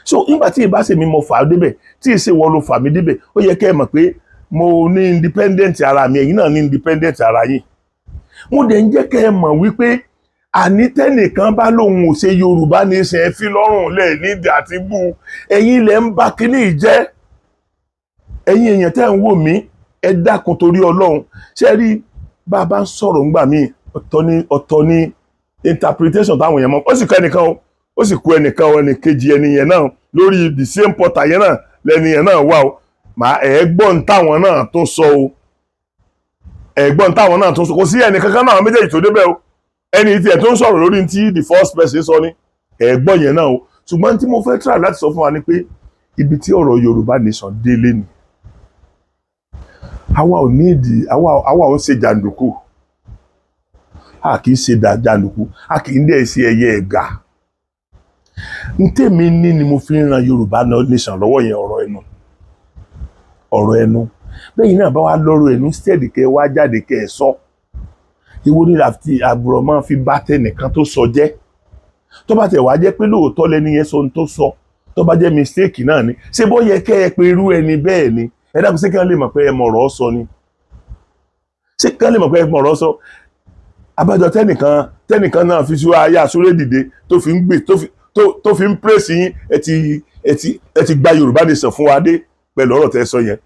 S1: So nígbà tí ìbá ṣe mi mo fà á débẹ̀, tí ìṣe wọ ló fà mí débẹ̀, ó yẹ kẹ́ ẹ mọ̀ pé mo ní independent ara mi, ẹ̀yin náà ní independent ara yín. Mo dẹ̀ ń jẹ́ kẹ́ ẹ mọ̀ wípé àní tẹ́nìkan bá lóun ò ṣe Yorùbá Nation, ẹ fi lọ́rùn lẹ̀ nídìí àti bú. Ẹ̀yin ilẹ̀ ń bá kínní jẹ́. Ẹ̀yin èèyàn tẹ́ ń wò mí, ẹ dákun, torí Ọlọ́run. Ṣé rí bá a bá ń sọ̀rọ̀ ńgbà míì, ọ̀tọ̀ ní ọ̀tọ̀ ní interpretation táwọn èèyàn mọ̀. Ó sì kọ́ ẹnìkan o, ó sì kú ẹnìkan o, ẹnìkejì ẹni yẹn náà lórí the same portal yẹn náà lẹni yẹn náà wà o. Màá ẹ̀ gbọ́n táwọn náà tó sọ o, ẹ̀ gbọ́n táwọn náà tó sọ. Kò sí ẹnì kankan náà méjèèjì tó débẹ̀ o. Ẹni tí ẹ̀ tó ń sọ̀rọ̀ lórí tí the first person sọ ni ẹ̀ gbọ́ yẹn náà o. Ṣùgbọ́n tí mo fẹ́ try láti sọ fún wa ni pé ibi tí ọ̀rọ̀ Yorùbá Nation délé ni, àwa ò ní ìdí, àwa ò ń ṣe jàǹdùkú, a kì í ṣe jàǹdùkú, a kì í dẹ̀ ṣe ẹyẹ ẹ̀gà. N tèmi ní ni mo fi ń ran Yorùbá Nation lọ́wọ́ yẹn, ọ̀rọ̀ ẹnu, ọ̀rọ̀ ẹnu. Bẹ́ẹ̀ náà bá wá lọ́rọ̀ ẹnu steady, kẹ́ ẹ wá jáde kẹ́ ẹ sọ. Ìwo ní àti àbùrọ̀ máa fi bá tẹnìkan tó sọ jẹ́? Tó bá tẹ̀ wá jẹ́ pé lóòótọ́ lẹni yẹn sọ ohun tó sọ, tó bá jẹ́ mistake náà ni, ṣé bó yẹ kẹ́ ẹ pé irú ẹni bẹ́ẹ̀ ni? Ẹ dákun, ṣé kí wọ́n lè mọ̀ pé ẹ mọ̀ ọ̀rọ̀ sọ ni? Ṣé kí wọ́n lè mọ̀ pé ẹ mọ̀ ọ̀rọ̀ sọ? Abájọ tẹnìkan náà fi sí ayé àsúré dìde, tó fi ń gbè, tó fi ń praise yín. Ẹ ti gba Yorùbá Nation fún wa dé pẹ̀lú ọ̀rọ̀ tẹ́ sọ yẹn.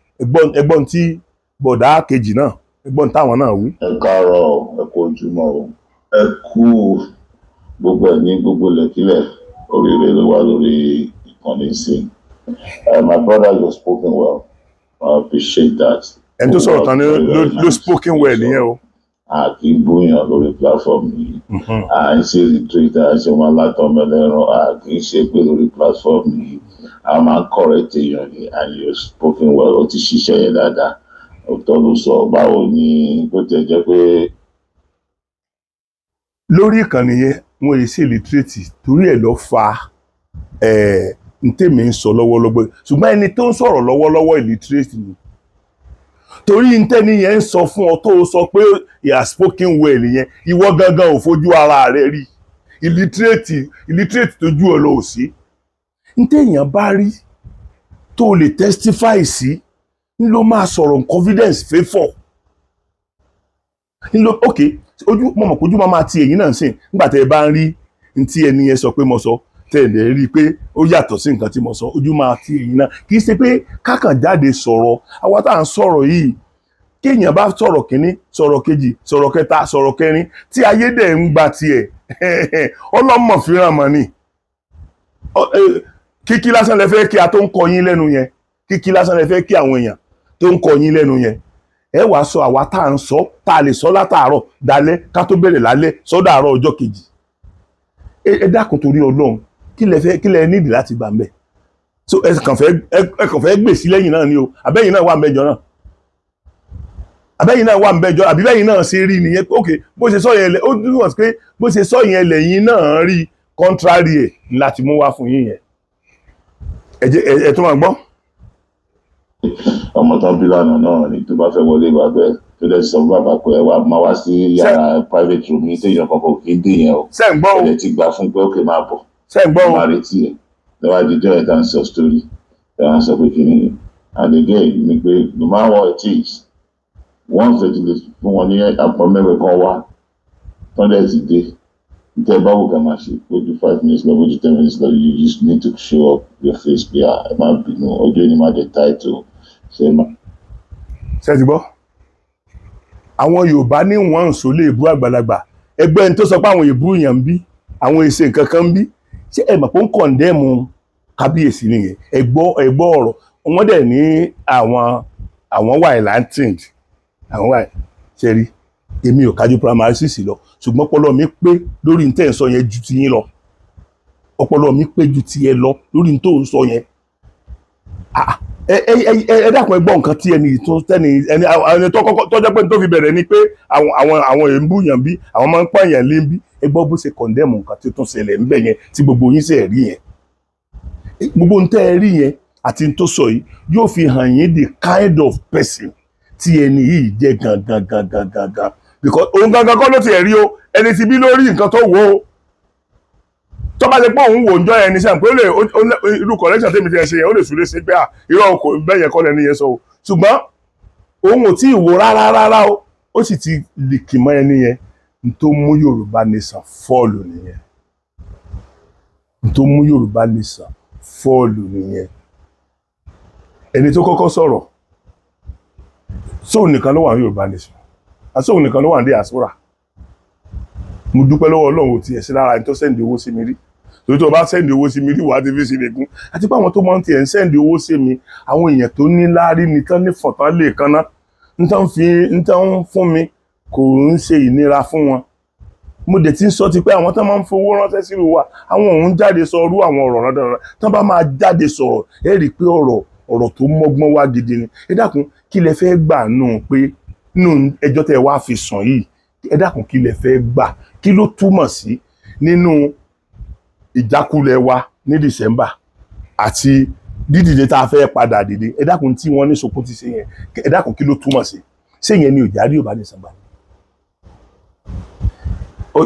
S1: Ẹgbọ́n tí Bọ̀dá kejì náà, ẹgbọ́n táwọn náà wí.
S6: Ẹ káàárọ̀ o, ẹ kú ojúmọ́ o, ẹ kú gbogbo ẹ ní gbogbo lẹkílẹ. Oríire ló wà lórí ìkànnì sí. My brother, you spoken well. I appreciate that.
S1: Ẹni tó sọ̀rọ̀ tán ni ló spoken well nìyẹn o.
S6: A kì í búyàn lórí platform yìí. À ń ṣe retreat, à ń ṣe wọn alátọmọlẹ́rán, a kì í ṣe pé lórí platform yìí a máa ń correct èèyàn ni. And you spoken well, ó ti ṣiṣẹ́ yẹn dáadáa. Òótọ́ ló sọ. Báwo ni bó tiẹ̀ jẹ́ pé
S1: Lórí ìkànnì yẹn, wọn yìí sí illiterate, torí ẹ̀ lọ fa ẹ̀ n tèmi ń sọ lọ́wọ́lọ́wọ́. Ṣùgbọ́n ẹni tó ń sọ̀rọ̀ lọ́wọ́lọ́wọ́, illiterate ni, torí ntẹ́ni yẹn ń sọ fún ọ tó o sọ pé he has spoken well yẹn, ìwọ gangan ò fojú ara rẹ rí. Illiterate, illiterate tójú ẹ lọ ò sí. Ntẹ̀yàn bá rí tó o lè testify sí ń ló máa sọ̀rọ̀ in confidence favour ń ló. Ok, ojú mo mọ̀ pé ojú máa ti èyí náà sìn nígbà tẹ́ ẹ bá ń rí ntí ẹni yẹn sọ pé mo sọ, tẹ́ ẹ lè rí i pé ó yàtọ̀ sí nǹkan tí mo sọ. Ojú máa ti èyí náà. Kì í ṣe pé kákan jáde sọ̀rọ̀. Àwa tá à ń sọ̀rọ̀ yìí, kéèyàn bá sọ̀rọ̀ kínní, sọ̀rọ̀ kejì, sọ̀rọ̀ kẹta, sọ̀rọ̀ kẹrin, tí ayé dẹ̀ ń gba tiẹ̀, ọlọ́mọ fìràn mọ́ ni. Kíkí lásán lẹ fẹ́ kí a tó ń kọ yín lẹ́nu yẹn. Kíkí lásán lẹ fẹ́ kí àwọn èèyàn tó ń kọ yín lẹ́nu yẹn. Ẹ wàá sọ àwa tá à ń sọ, tá a lè sọ látàárọ̀ dalẹ́, ká tó bẹ̀rẹ̀ lálẹ́ sọ́dọ̀ àárọ̀ ọjọ́ kejì. Ẹ dákun, torí Ọlọ́run, kí lẹ fẹ́, kí lẹ nídìí láti gbà ń bẹ̀? So ẹ kàn fẹ́ gbèsí lẹ́yìn náà ni o. Àbẹ́yìn náà wà ń bẹ́jọ náà, àbẹ́yìn náà wà ń bẹ́jọ, àbí bẹ́yìn náà ṣe rí nìyẹn? Ok, bó ṣe sọ yẹn ó dúró sí pé bó ṣe sọ yẹn lẹ́yìn náà rí. Contrary ẹ̀ láti mú wá fún yín yẹn. Ẹ jẹ́ ẹ tó máa gbọ́.
S6: Ọmọ tán bí lánàá náà ni tó bá fẹ́ wọlé bàbá ẹ̀, tó dẹ̀ sọ fún bàbá pé ẹ wá máa wá sí yàrá private room yìí, téèyàn kankan kì í dé yẹn o.
S1: Ṣé ń gbọ́ o?
S6: Ẹ̀ ti gbà fún pé ókè, máa bọ̀.
S1: Ṣé ń gbọ́ o?
S6: Máa retí ẹ̀ lọ́wọ́ àdìjọ́ ẹ̀ tá ń sọ story tá ń sọ pé kìíní. And again ni pé no matter what it is, once they ti lè fún wọn ní appointment kan wá, tán dẹ̀ ti dé, tẹ́ bá wò ká máa ṣe bójú 5 minutes lọ, bójú 10 minutes lọ, you just need to show up your face pé, "Ah, ẹ má bínú, ọjọ́ ìní má dé title ṣe má."
S1: Ṣé ti gbọ́? Àwọn Yorùbá ní wọ́n ń sọ lè bú àgbàlagbà. Ẹgbẹ́ ẹni tó sọ pé àwọn èbú èèyàn ń bí, àwọn èsè nǹkan kan ń bí, ṣé ẹ mọ̀ pé ó ń condemn kábíyèsí nìyẹn? Ẹ gbọ́, ẹ gbọ́ ọ̀rọ̀ wọ́n dẹ̀ ní àwọn wà enlightened, àwọn wà. Ṣe rí, èmi ò kájú primary six lọ, ṣùgbọ́n ọpọlọ mi pé lórí ní tẹ́ ń sọ yẹn ju ti yín lọ. Ọpọlọ mi pé ju ti ẹ lọ lórí ní tó ń sọ yẹn. Ah, ẹ dákun, ẹ gbọ́ nǹkan tí ẹni tó tẹ́ni ẹni ẹni tó kọ́kọ́ tó jẹ́ pé tó fi bẹ̀rẹ̀ ni pé àwọn èèyàn ń búyàn bí àwọn máa ń pààyàn lé ń bí. Ẹ gbọ́ bó ṣe condemn nǹkan tí ó tún ṣẹlẹ̀ ń bẹ̀ yẹn, tí gbogbo yín sì rí yẹn. Gbogbo ń tẹ́ ẹ rí yẹn àti n tó sọ yìí yóò fi hàn yín the kind of person tí ẹni yìí jẹ́ gangan gangan gangan, because òun gangan kọ́ ló ti ẹ̀ rí o. Ẹni tí bí lórí nǹkan tó wò ó, tó bá ṣe pé òun wò ń jọ ẹni sẹ́yìn pé ó lè irú correction tèmi ti ẹ̀ ṣe yẹn, ó lè súré sí pé à, irọ́, kò bẹ́ẹ̀ yẹn kọ́ lẹ́ni yẹn sọ o. Ṣùgbọ́n òun ò tí ì wò rárá rárá o, ó sì ti lìkì mọ́ ẹni yẹn. N tó mú Yorùbá Nation fall nìyẹn. N tó mú Yorùbá Nation fall nìyẹn. Ẹni tó kọ́kọ́ sọ̀rọ̀, sóun nìkan ló wà ní Yorùbá Nation, àsóun nìkan ló wà ní diaspora. Mo dúpẹ́ lọ́wọ́ Ọlọ́run, ò tiẹ̀ sí lára ẹni tó send owó sí mi rí, torí tó o bá send owó sí mi rí, wàá ti fi sílẹ̀kùn. Àti pé àwọn tó máa ń tiẹ̀ ń send owó sí mi, àwọn èèyàn tó ní láárí ni, tán ní fọ̀tán lè kanná, ń tán fi ń tán fún mi kò ń ṣe ìnira fún wọn. Mo dẹ̀ ti ń sọ ti pé àwọn tán máa ń fowó ránṣẹ́ sílùú wa, àwọn òun jáde sọ irú àwọn ọ̀rọ̀ náà dáradára. Tán bá máa jáde sọ̀rọ̀, ẹ rí i pé ọ̀rọ̀ tó mọ́gbọ́n wá gidi ni. Ẹ dákun, kí lẹ fẹ́ gbà nù pé nù ẹjọ́ tẹ́ ẹ wá fi sàn yìí? Ẹ dákun, kí lẹ fẹ́ gbà? Kí ló túmọ̀ sí nínú ìjákulẹ̀ wa ní December àti dídìde tá a fẹ́ padà dìde? Ẹ dákun, tí wọ́n ní sokun ti ṣe yẹn, ẹ dákun, kí ló túmọ̀ sí? Ṣé yẹn ni òjá rí ò bá ní sàgbà kò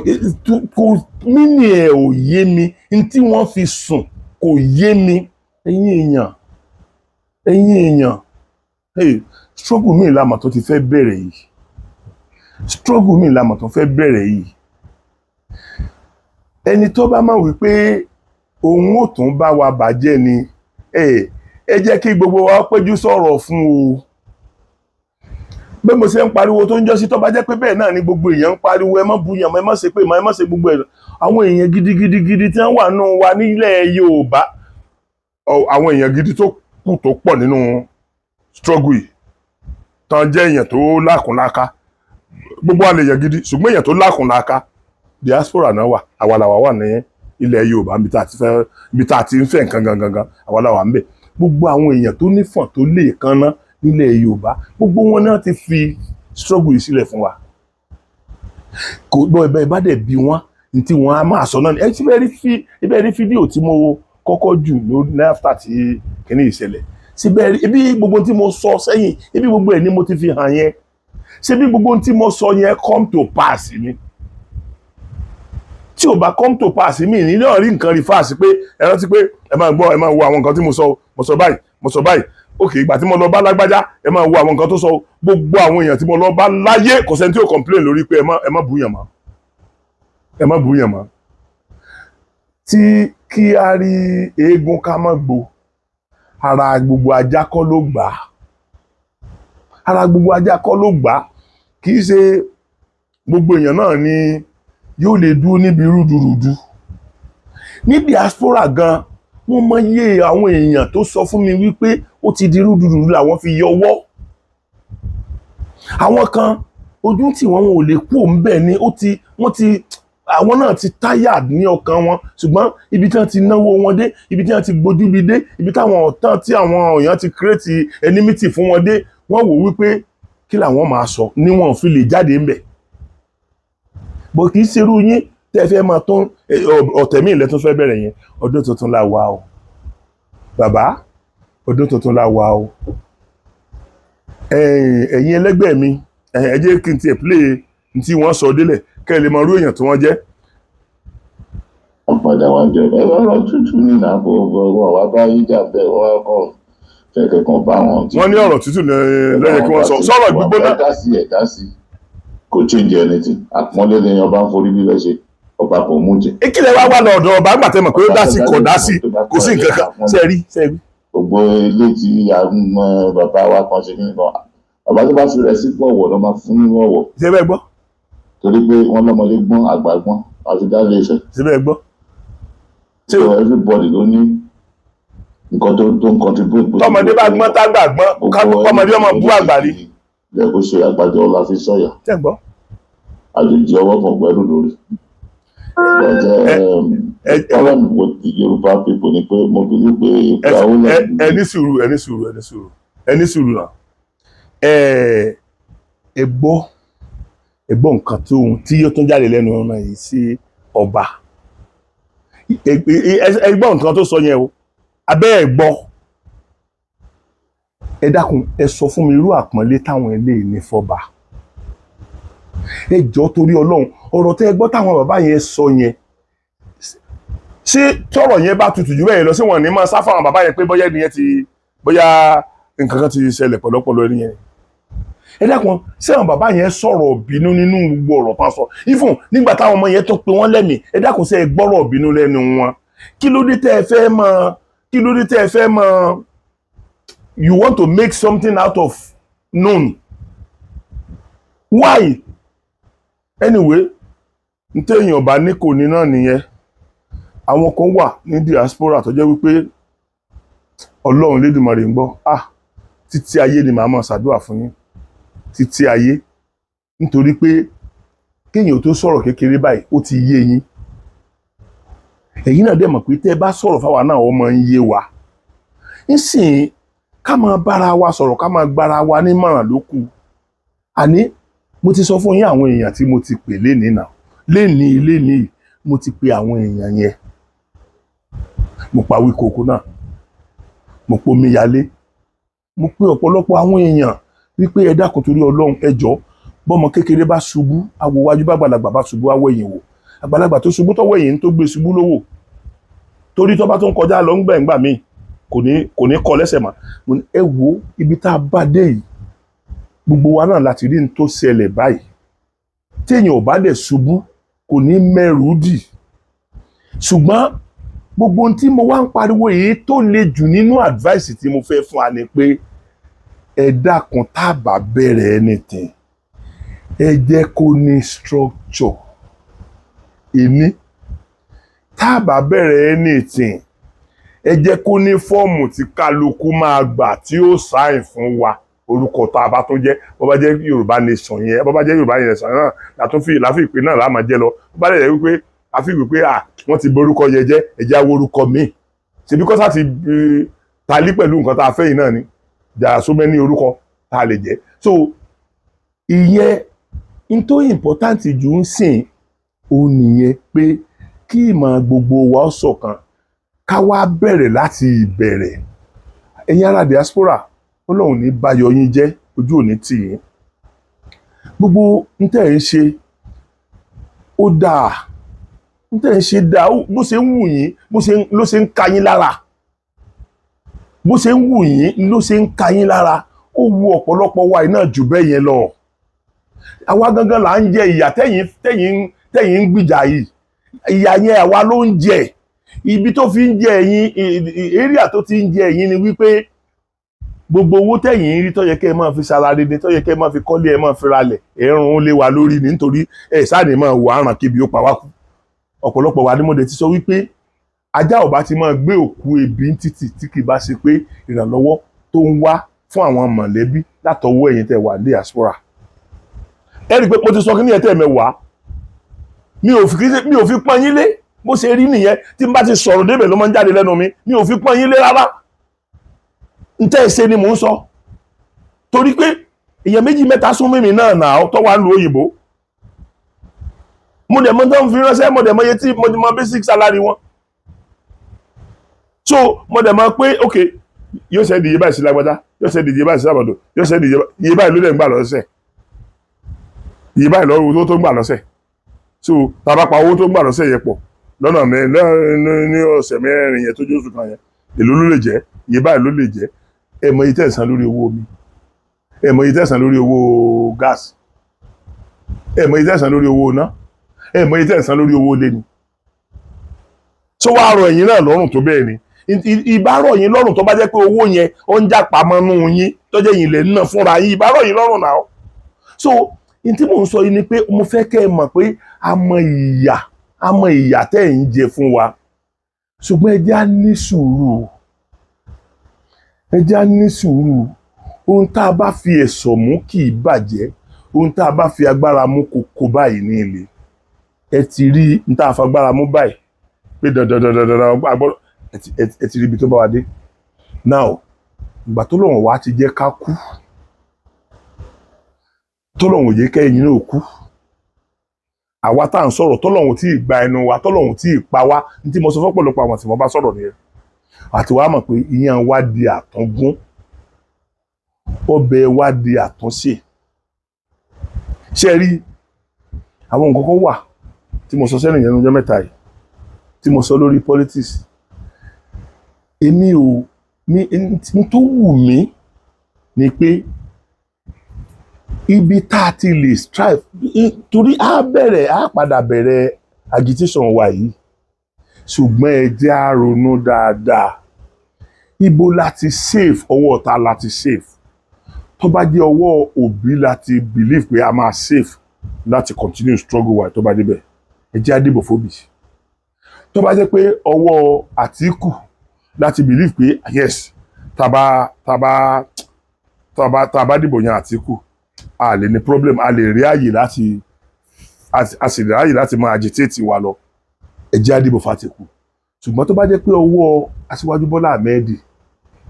S1: mí ẹ̀? Ò yé mi. N tí wọ́n fi sùn kò yé mi. Ẹ̀yin èèyàn, ẹ̀yin èèyàn, hey, struggle mi ìlànà tó ti fẹ́ bẹ̀rẹ̀ yìí, struggle mi ìlànà tó fẹ́ bẹ̀rẹ̀ yìí, ẹni tó bá máa wí pé òun ò tún bá wa bàjẹ́ ni, ẹ jẹ́ kí gbogbo wa péjú sọ̀rọ̀ fún o. Bí mo ṣe ń pariwo tó ń jọ́ sí, tó bá jẹ́ pé bẹ́ẹ̀ náà ni gbogbo èèyàn ń pariwo, ẹ má buyàn mọ́, ẹ má ṣe pé mọ́, ẹ má ṣe gbogbo ẹ̀, àwọn èèyàn gidigidi gidi tí wọ́n wà nù wa nílẹ̀ Yorùbá, àwọn èèyàn gidi tó kù tó pọ̀ nínú struggle yìí, tán jẹ́ èèyàn tó lákùnláka, gbogbo àlè èèyàn gidi, ṣùgbọ́n èèyàn tó lákùnláka, diaspora náà wà. Àwa làwa wà ní ilẹ̀ Yorùbá, níbi tá a ti fẹ́, ibi tá a ti ń fẹ́ nǹkan gangan gan, àwa làwa ń bẹ̀. Gbogbo àwọn èèyàn tó nífọ̀n tó lè kanná nílẹ̀ Yorùbá, gbogbo wọn náà ti fi struggle yìí sílẹ̀ fún wa. Kò gbọ́ ẹ̀bẹ̀ bá dẹ̀ bí wọ́n ní tí wọ́n á máa sọ náà ni. Ẹ ti bẹ́ẹ̀ rí fi ibẹ̀ rí fídíò tí mo kọ́kọ́ jù ló ní after tí kìíní ìṣẹ̀lẹ̀ síbẹ̀ rí ibi, gbogbo tí mo sọ sẹ́yìn ibi, gbogbo ẹ̀ ni mo ti fi hàn yẹn. Ṣebí gbogbo tí mo sọ yẹn come to pass ni? Tí ò bá come to pass, mi ní náà rí nǹkan rí fáàsì pé ẹ rántí pé ẹ máa gbọ́, ẹ máa wo àwọn nǹkan tí mo sọ, mo sọ báyìí, mo sọ báyìí. Ok, ìgbà tí mo lọ bá lágbájá, ẹ máa wo àwọn nǹkan tó sọ. Gbogbo àwọn èèyàn tí mo lọ bá láyé, kò sẹ́ni tí ò complain lórí pé ẹ má búyàn mọ́, ẹ má búyàn mọ́. Tí kí á rí eégún ká má gbo ara, gbogbo ajá kọ́ ló gbà á, ara gbogbo ajá kọ́ ló gbà á. Kì í ṣe gbogbo èèyàn náà ni yóò lè dúró níbi rúdurùdu ní diaspora gan. Wọ́n mọ iye àwọn èèyàn tó sọ fún mi wípé ó ti di rúdurùdu làwọn fi yọwọ́. Àwọn kan, ojú tí wọn ò lè kú òun bẹ́ẹ̀ ni ó ti wọ́n ti àwọn náà ti tired ní ọkàn wọn, ṣùgbọ́n ibi tí wọ́n ti náwó wọn dé, ibi tí wọ́n ti gbójúbi dé, ibi táwọn ọ̀tán tí àwọn èèyàn ti create enmity fún wọn dé, wọ́n wò wípé kí làwọn máa sọ ní wọn fi lè jáde ńbẹ̀ bó. Kì í ṣerú yín tẹ́ fẹ́ máa tún ọ̀tẹ̀ míì lẹ́tún fẹ́ bẹ̀rẹ̀ yẹn. Ọdún tuntun la wà o, bàbá, ọdún tuntun la wà o. Ẹ̀yin ẹlẹ́gbẹ́ mi, ẹ jẹ́ kí n tiẹ̀ play n tí wọ́n sọ délẹ̀, kẹ́ ẹ lè mọ irú èèyàn tí wọ́n jẹ́.
S6: Wọ́n padà wá jẹ ẹ ọ̀rọ̀ tútù ní ìlànà ọwọ́ wa bá yín jà bẹ́ẹ̀, wọ́n kọ́ fẹ́kẹ̀ kan bá wọn.
S1: Wọ́n ní ọ̀rọ̀ tútù lẹ́yìn kí wọ́n sọ sọ̀rọ̀ gbígbóná.
S6: Ẹ dá sí, ẹ dá sí, kò change anything. Àpọ́nlé ni ọba ń forí bíbẹ́ ṣe, ọba kò mú jẹ.
S1: Ìkìlẹ̀ wá wà lọ́dọ̀ ọba àgbà tẹ́ mọ̀ pé ó dá sí, kò dá sí, kò sí nǹkan kan. Ṣe rí, ṣe rí.
S6: Gbogbo ilé tí àwọn bàbá wa kan ṣe kí nìkan, bàbá tó bá fi rẹ̀ sí pọ̀ wọ̀ ló máa fún ní ọ̀wọ̀.
S1: Ṣé bẹ́ẹ̀ gbọ́?
S6: Torí pé wọ́n lọ́mọdé gbọ́n, àgbà gbọ́n àti dá lé Ifẹ̀.
S1: Ṣé bẹ́ẹ̀ gbọ́?
S6: So everybody ló ní nǹkan tó ń contribute.
S1: Tọmọdé bá gbọ́n, tágbà gbọ́n, kọ́mọdé ọmọ bú àgbà rí.
S6: Yẹ kó ṣe àgbàjọ ọlá fi sọ̀yà.
S1: Ṣé ń gbọ́?
S6: Àjòjì ọwọ́ kan gbẹ́rù lórí. But the problem with the Yoruba people ni pé mo believe pé
S1: Ẹ ní sùúrù, ẹ ní sùúrù, ẹ ní sùúrù, ẹ ní sùúrù náà. Ẹ gbọ́, ẹ gbọ́ nǹkan tó tí yóò tún jáde lẹ́nu ọ̀nà yìí sí ọba. Ẹ gbọ́ nǹkan tó sọ yẹn o, abẹ́ ẹ gbọ́. Ẹ dákun, ẹ sọ fún mi irú àpọ́nlé táwọn eléyìí ní fọba. Ẹ jọ̀ọ́, torí Ọlọ́run, ọ̀rọ̀ tẹ́ ẹ gbọ́ táwọn bàbá yẹn sọ yẹn, ṣé tọ́rọ̀ yẹn bá tutù jù bẹ́ẹ̀ lọ sí, wọn ní máa sá fáwọn bàbá yẹn pé bóyá ẹni yẹn ti, bóyá nǹkan kan ti ṣẹlẹ̀ pẹ̀lọpọ̀lọ ẹni yẹn? Ẹ dákun, ṣé àwọn bàbá yẹn sọ̀rọ̀ bínú nínú gbogbo ọ̀rọ̀ tán sọ? Ifun nígbà táwọn ọmọ yẹn tó pe wọ́n lẹ́mìí, ẹ dákun, ṣé ẹ gbọ́rọ̀ bínú lẹ́nu wọn? Kí ló dé tẹ́ ẹ fẹ́ mọ̀? Kí ló dé tẹ́ ẹ fẹ́ mọ̀? You want to make something out of none. Why? Anyway, n téèyàn bá ní kò ní náà nìyẹn. Àwọn kan wà ní diaspora tó jẹ́ wípé Ọlọ́run Lédùmarè ń gbọ́. Ah, títí ayé ni màá máa ṣàdúrà fún yín, títí ayé, nítorí pé kéèyàn tó sọ̀rọ̀ kékeré báyìí, ó ti yé yín. Ẹ̀yin náà dẹ̀ mọ̀ pé tẹ́ ẹ bá sọ̀rọ̀ fáwa náà, ó máa ń yé wa. Nísìnyí, ká máa bára wa sọ̀rọ̀, ká máa gbára wa nímọ̀ràn ló kù. Àní mo ti sọ fún yín, àwọn èèyàn tí mo ti pè lénìí náà, lénìí lénìí, mo ti pe àwọn èèyàn yẹn. Mo pa Wíkoko náà, mo pomi yalé, mo pe ọ̀pọ̀lọpọ̀ àwọn èèyàn wípé ẹ dákun, torí Ọlọ́run, ẹ jọ̀ọ́. Bọ́mọ kékeré bá ṣubú, awo wájú; bá àgbàlagbà bá ṣubú, awọ ẹ̀yìn wò. Àgbàlagbà tó ṣubú tọwọ́ ẹ̀yìn tó gbé ṣubú lówó, torí tó bá tó ń kọjá lọ ń gbẹ̀ngbà míì, kò ní kọ lẹ́sẹ̀ mọ́. Mo ní ẹ wo ibi tá a bá dé yìí, gbogbo wa náà láti rí n tó ṣẹlẹ̀ báyìí. Téèyàn ò bá dẹ̀ ṣubú, kò ní mẹ́rù dì. Ṣùgbọ́n gbogbo ohun tí mo wá ń pariwo yìí, tó le jù nínú advice tí mo fẹ́ fún wa ni pé Ẹ dákun, tá a bá bẹ̀rẹ̀ anything, ẹ jẹ́ kó ní structure. Ìní tá a bá bẹ̀rẹ̀ anything, ẹ jẹ́ kó ní fọ́ọ̀mù tí kálukú máa gbà tí ó sign fún wa, orúkọ tá a bá tó jẹ́. Bó bá jẹ́ Yorùbá Nation yẹn, bó bá jẹ́ Yorùbá Nation náà látún fi láfi ìpè náà láàmà jẹ́ lọ. Bó bá lè jẹ́ wípé àfi wípé à wọ́n ti borúkọ yẹn jẹ́, ẹ jẹ́ á wá orúkọ míì. Ṣebí kọ́sà ti tally pẹ̀lú nǹkan tá a fẹ́ yìí náà ni. There are so many orúkọ tá a lè jẹ́. So ìyẹn n tó important jù ń sìn ó nìyẹn, pé kí ìmọ̀ gbogbo wa ó ṣọ̀kan, ká wá bẹ̀rẹ̀ láti ìbẹ̀rẹ̀. Ẹ̀yin ará diaspora, Ọlọ́run ní báyọ̀ yín jẹ́, ojú òní tì yín. Gbogbo n tẹ́ ẹ̀ ń ṣe ó dáa, n tẹ́ ẹ̀ ń ṣe dáa. Bó ṣe ń wù yín, bó ṣe ló ṣe ń ka yín lára, bó ṣe ń wù yín ló ṣe ń ka yín lára. Ó wu ọ̀pọ̀lọpọ̀ wa iná jù bẹ́ẹ̀ yẹn lọ. Àwa gangan là ń jẹ ìyà tẹ́yìn ń gbìjà yìí. Ìyà yẹn, àwa ló ń jẹ. Ibi tó fi ń jẹ ẹ̀yin, area tó ti ń jẹ ẹ̀yin ni wípé gbogbo owó tẹ̀yìn ń rí tó yẹ kẹ́ ẹ máa fi salary ni, tó yẹ kẹ́ ẹ máa fi kọ́lé, ẹ máa fi ralẹ̀, ẹ̀rùn lé wa lórí ni, nítorí ẹ̀ sáà ní máa wọ àràn kíbi ó pa wá kú. Ọ̀pọ̀lọpọ̀ wa ni mo dẹ̀ ti sọ wípé ajá ò bá ti máa gbé òkú ebi ní títì tí kì bá ṣe pé ìrànlọ́wọ́ tó ń wá fún àwọn mọ̀lẹ́bí látọwọ́ ẹ̀yin tẹ́ wà ní diaspora. Ẹ rí i pé mo ti sọ kí ní ẹ̀ tẹ́ mẹ́wàá, mi ò fi pọ́n yín lé. Bó ṣe rí nìyẹn, tí n bá ti sọ̀rọ̀ débẹ̀ ló máa ń jáde lẹ́nu mi. Mi ò fi pọ́n yín lé rárá. N tẹ́ ẹ ṣe ni mò ń sọ, torí pé èèyàn méjì mẹ́ta sún mímì náà nà ó tọ́ wà lu òyìnbó. Mo dẹ̀ mọ̀ tó ń fi ránṣẹ́, mo dẹ̀ mọ̀ iye tí mo mọ̀ basic salary wọn. So mo dẹ̀ mọ̀ pé ok, yóò ṣe iye báyìí sí lágbájá, yóò ṣe iye báyìí sí àbàdò, yóò ṣe iye báyìí ló dẹ̀ ń gbà lọ́sẹ̀, iye báyìí lọ́wọ́ owó tó ń gbà lọ́sẹ̀. So tá a bá pa owó tó ń gbà lọ́sẹ̀ yẹn pọ̀ lọ́nà ní ọ̀sẹ̀ 4 yẹn tó jóṣù kan yẹn, èló ló lè jẹ́? Iye báyìí ló lè jẹ́. Ẹ mọ iye tẹ́ ẹ̀ san lórí owó omi, ẹ mọ iye tẹ́ ẹ̀ san lórí owó gáàsì, ẹ mọ iye tẹ́ ẹ̀ san lórí owó iná, ẹ mọ iye tẹ́ ẹ̀ san lórí owó ilé ni. Tó wàá rọ ẹ̀yin náà lọ́rùn tó bẹ́ẹ̀ ni? Ìbá rọ̀ yín lọ́rùn tó bá jẹ́ pé owó yẹn ó ń já pamọ́ nú yín, tó jẹ́ yín lè ń ná fúnra yín, ìbá rọ̀ yín lọ́rùn náà. So n tí mò ń sọ yìí ni pé mo fẹ́ kẹ́ ẹ mọ̀ pé a mọ ìyà, a mọ ìyà tẹ́ ẹ̀ ń jẹ fún wa, ṣùgbọ́n ẹ jẹ́ á ní sùúrù, ẹ jẹ́ á ní sùúrù. Ohun tá a bá fi ẹ̀sọ̀ mú kì í bàjẹ́, ohun tá a bá fi agbára mú kò kó báyìí ní ilé. Ẹ ti rí n tá a fagbára mú báyìí pé dandan dandan dandan agbọ́dọ̀. Ẹ ti rí ibi tó bá wa dé now. Ìgbà tó lọ́wọ́ wa ti jẹ́ ká kú, tọ́lọ́hun ò jẹ́ kẹ́yìn náà kú, àwa tá à ń sọ̀rọ̀, tọ́lọ́hun tí ì gba ẹnu wa, tọ́lọ́hun tí ì pa wá. Ní tí mo sọ fọ́pọ̀lọpọ̀ àwọn tí mo bá sọ̀rọ̀ nìyẹn, àti wàá mọ̀ pé ìyẹn wa di àtúngún, ọbẹ̀ wa di àtúnṣe. Ṣé ẹ rí àwọn nǹkan kan wà tí mo sọ sẹ́nu yẹn lọ́jọ́ mẹ́ta yìí tí mo sọ lórí politics? Èmi ò ní n tó wù mí ni pé ibi tá a ti lè strive, torí a bẹ̀rẹ̀, a padà bẹ̀rẹ̀ agitation wa yìí, ṣùgbọ́n ẹ jẹ́ á ronú dáadáa. Ibo láti save? Ọwọ́ ta láti save? Tó bá jẹ́ ọwọ́ òbí láti believe pé a máa save láti continue struggle wa, tó bá débẹ̀, ẹ jẹ́ á dìbò fóbì. Tó bá jẹ́ pé ọwọ́ Àtíkù láti believe pé yes, tá bá dìbò yan Àtíkù, a lè ní problem, a lè rí àyè láti a sì lè ráyè láti máa agitate wa lọ, ẹ jẹ́ á dìbò f'Àtíkù. Ṣùgbọ́n tó bá jẹ́ pé ọwọ́ Aṣíwájú Bọ́lá Ahmed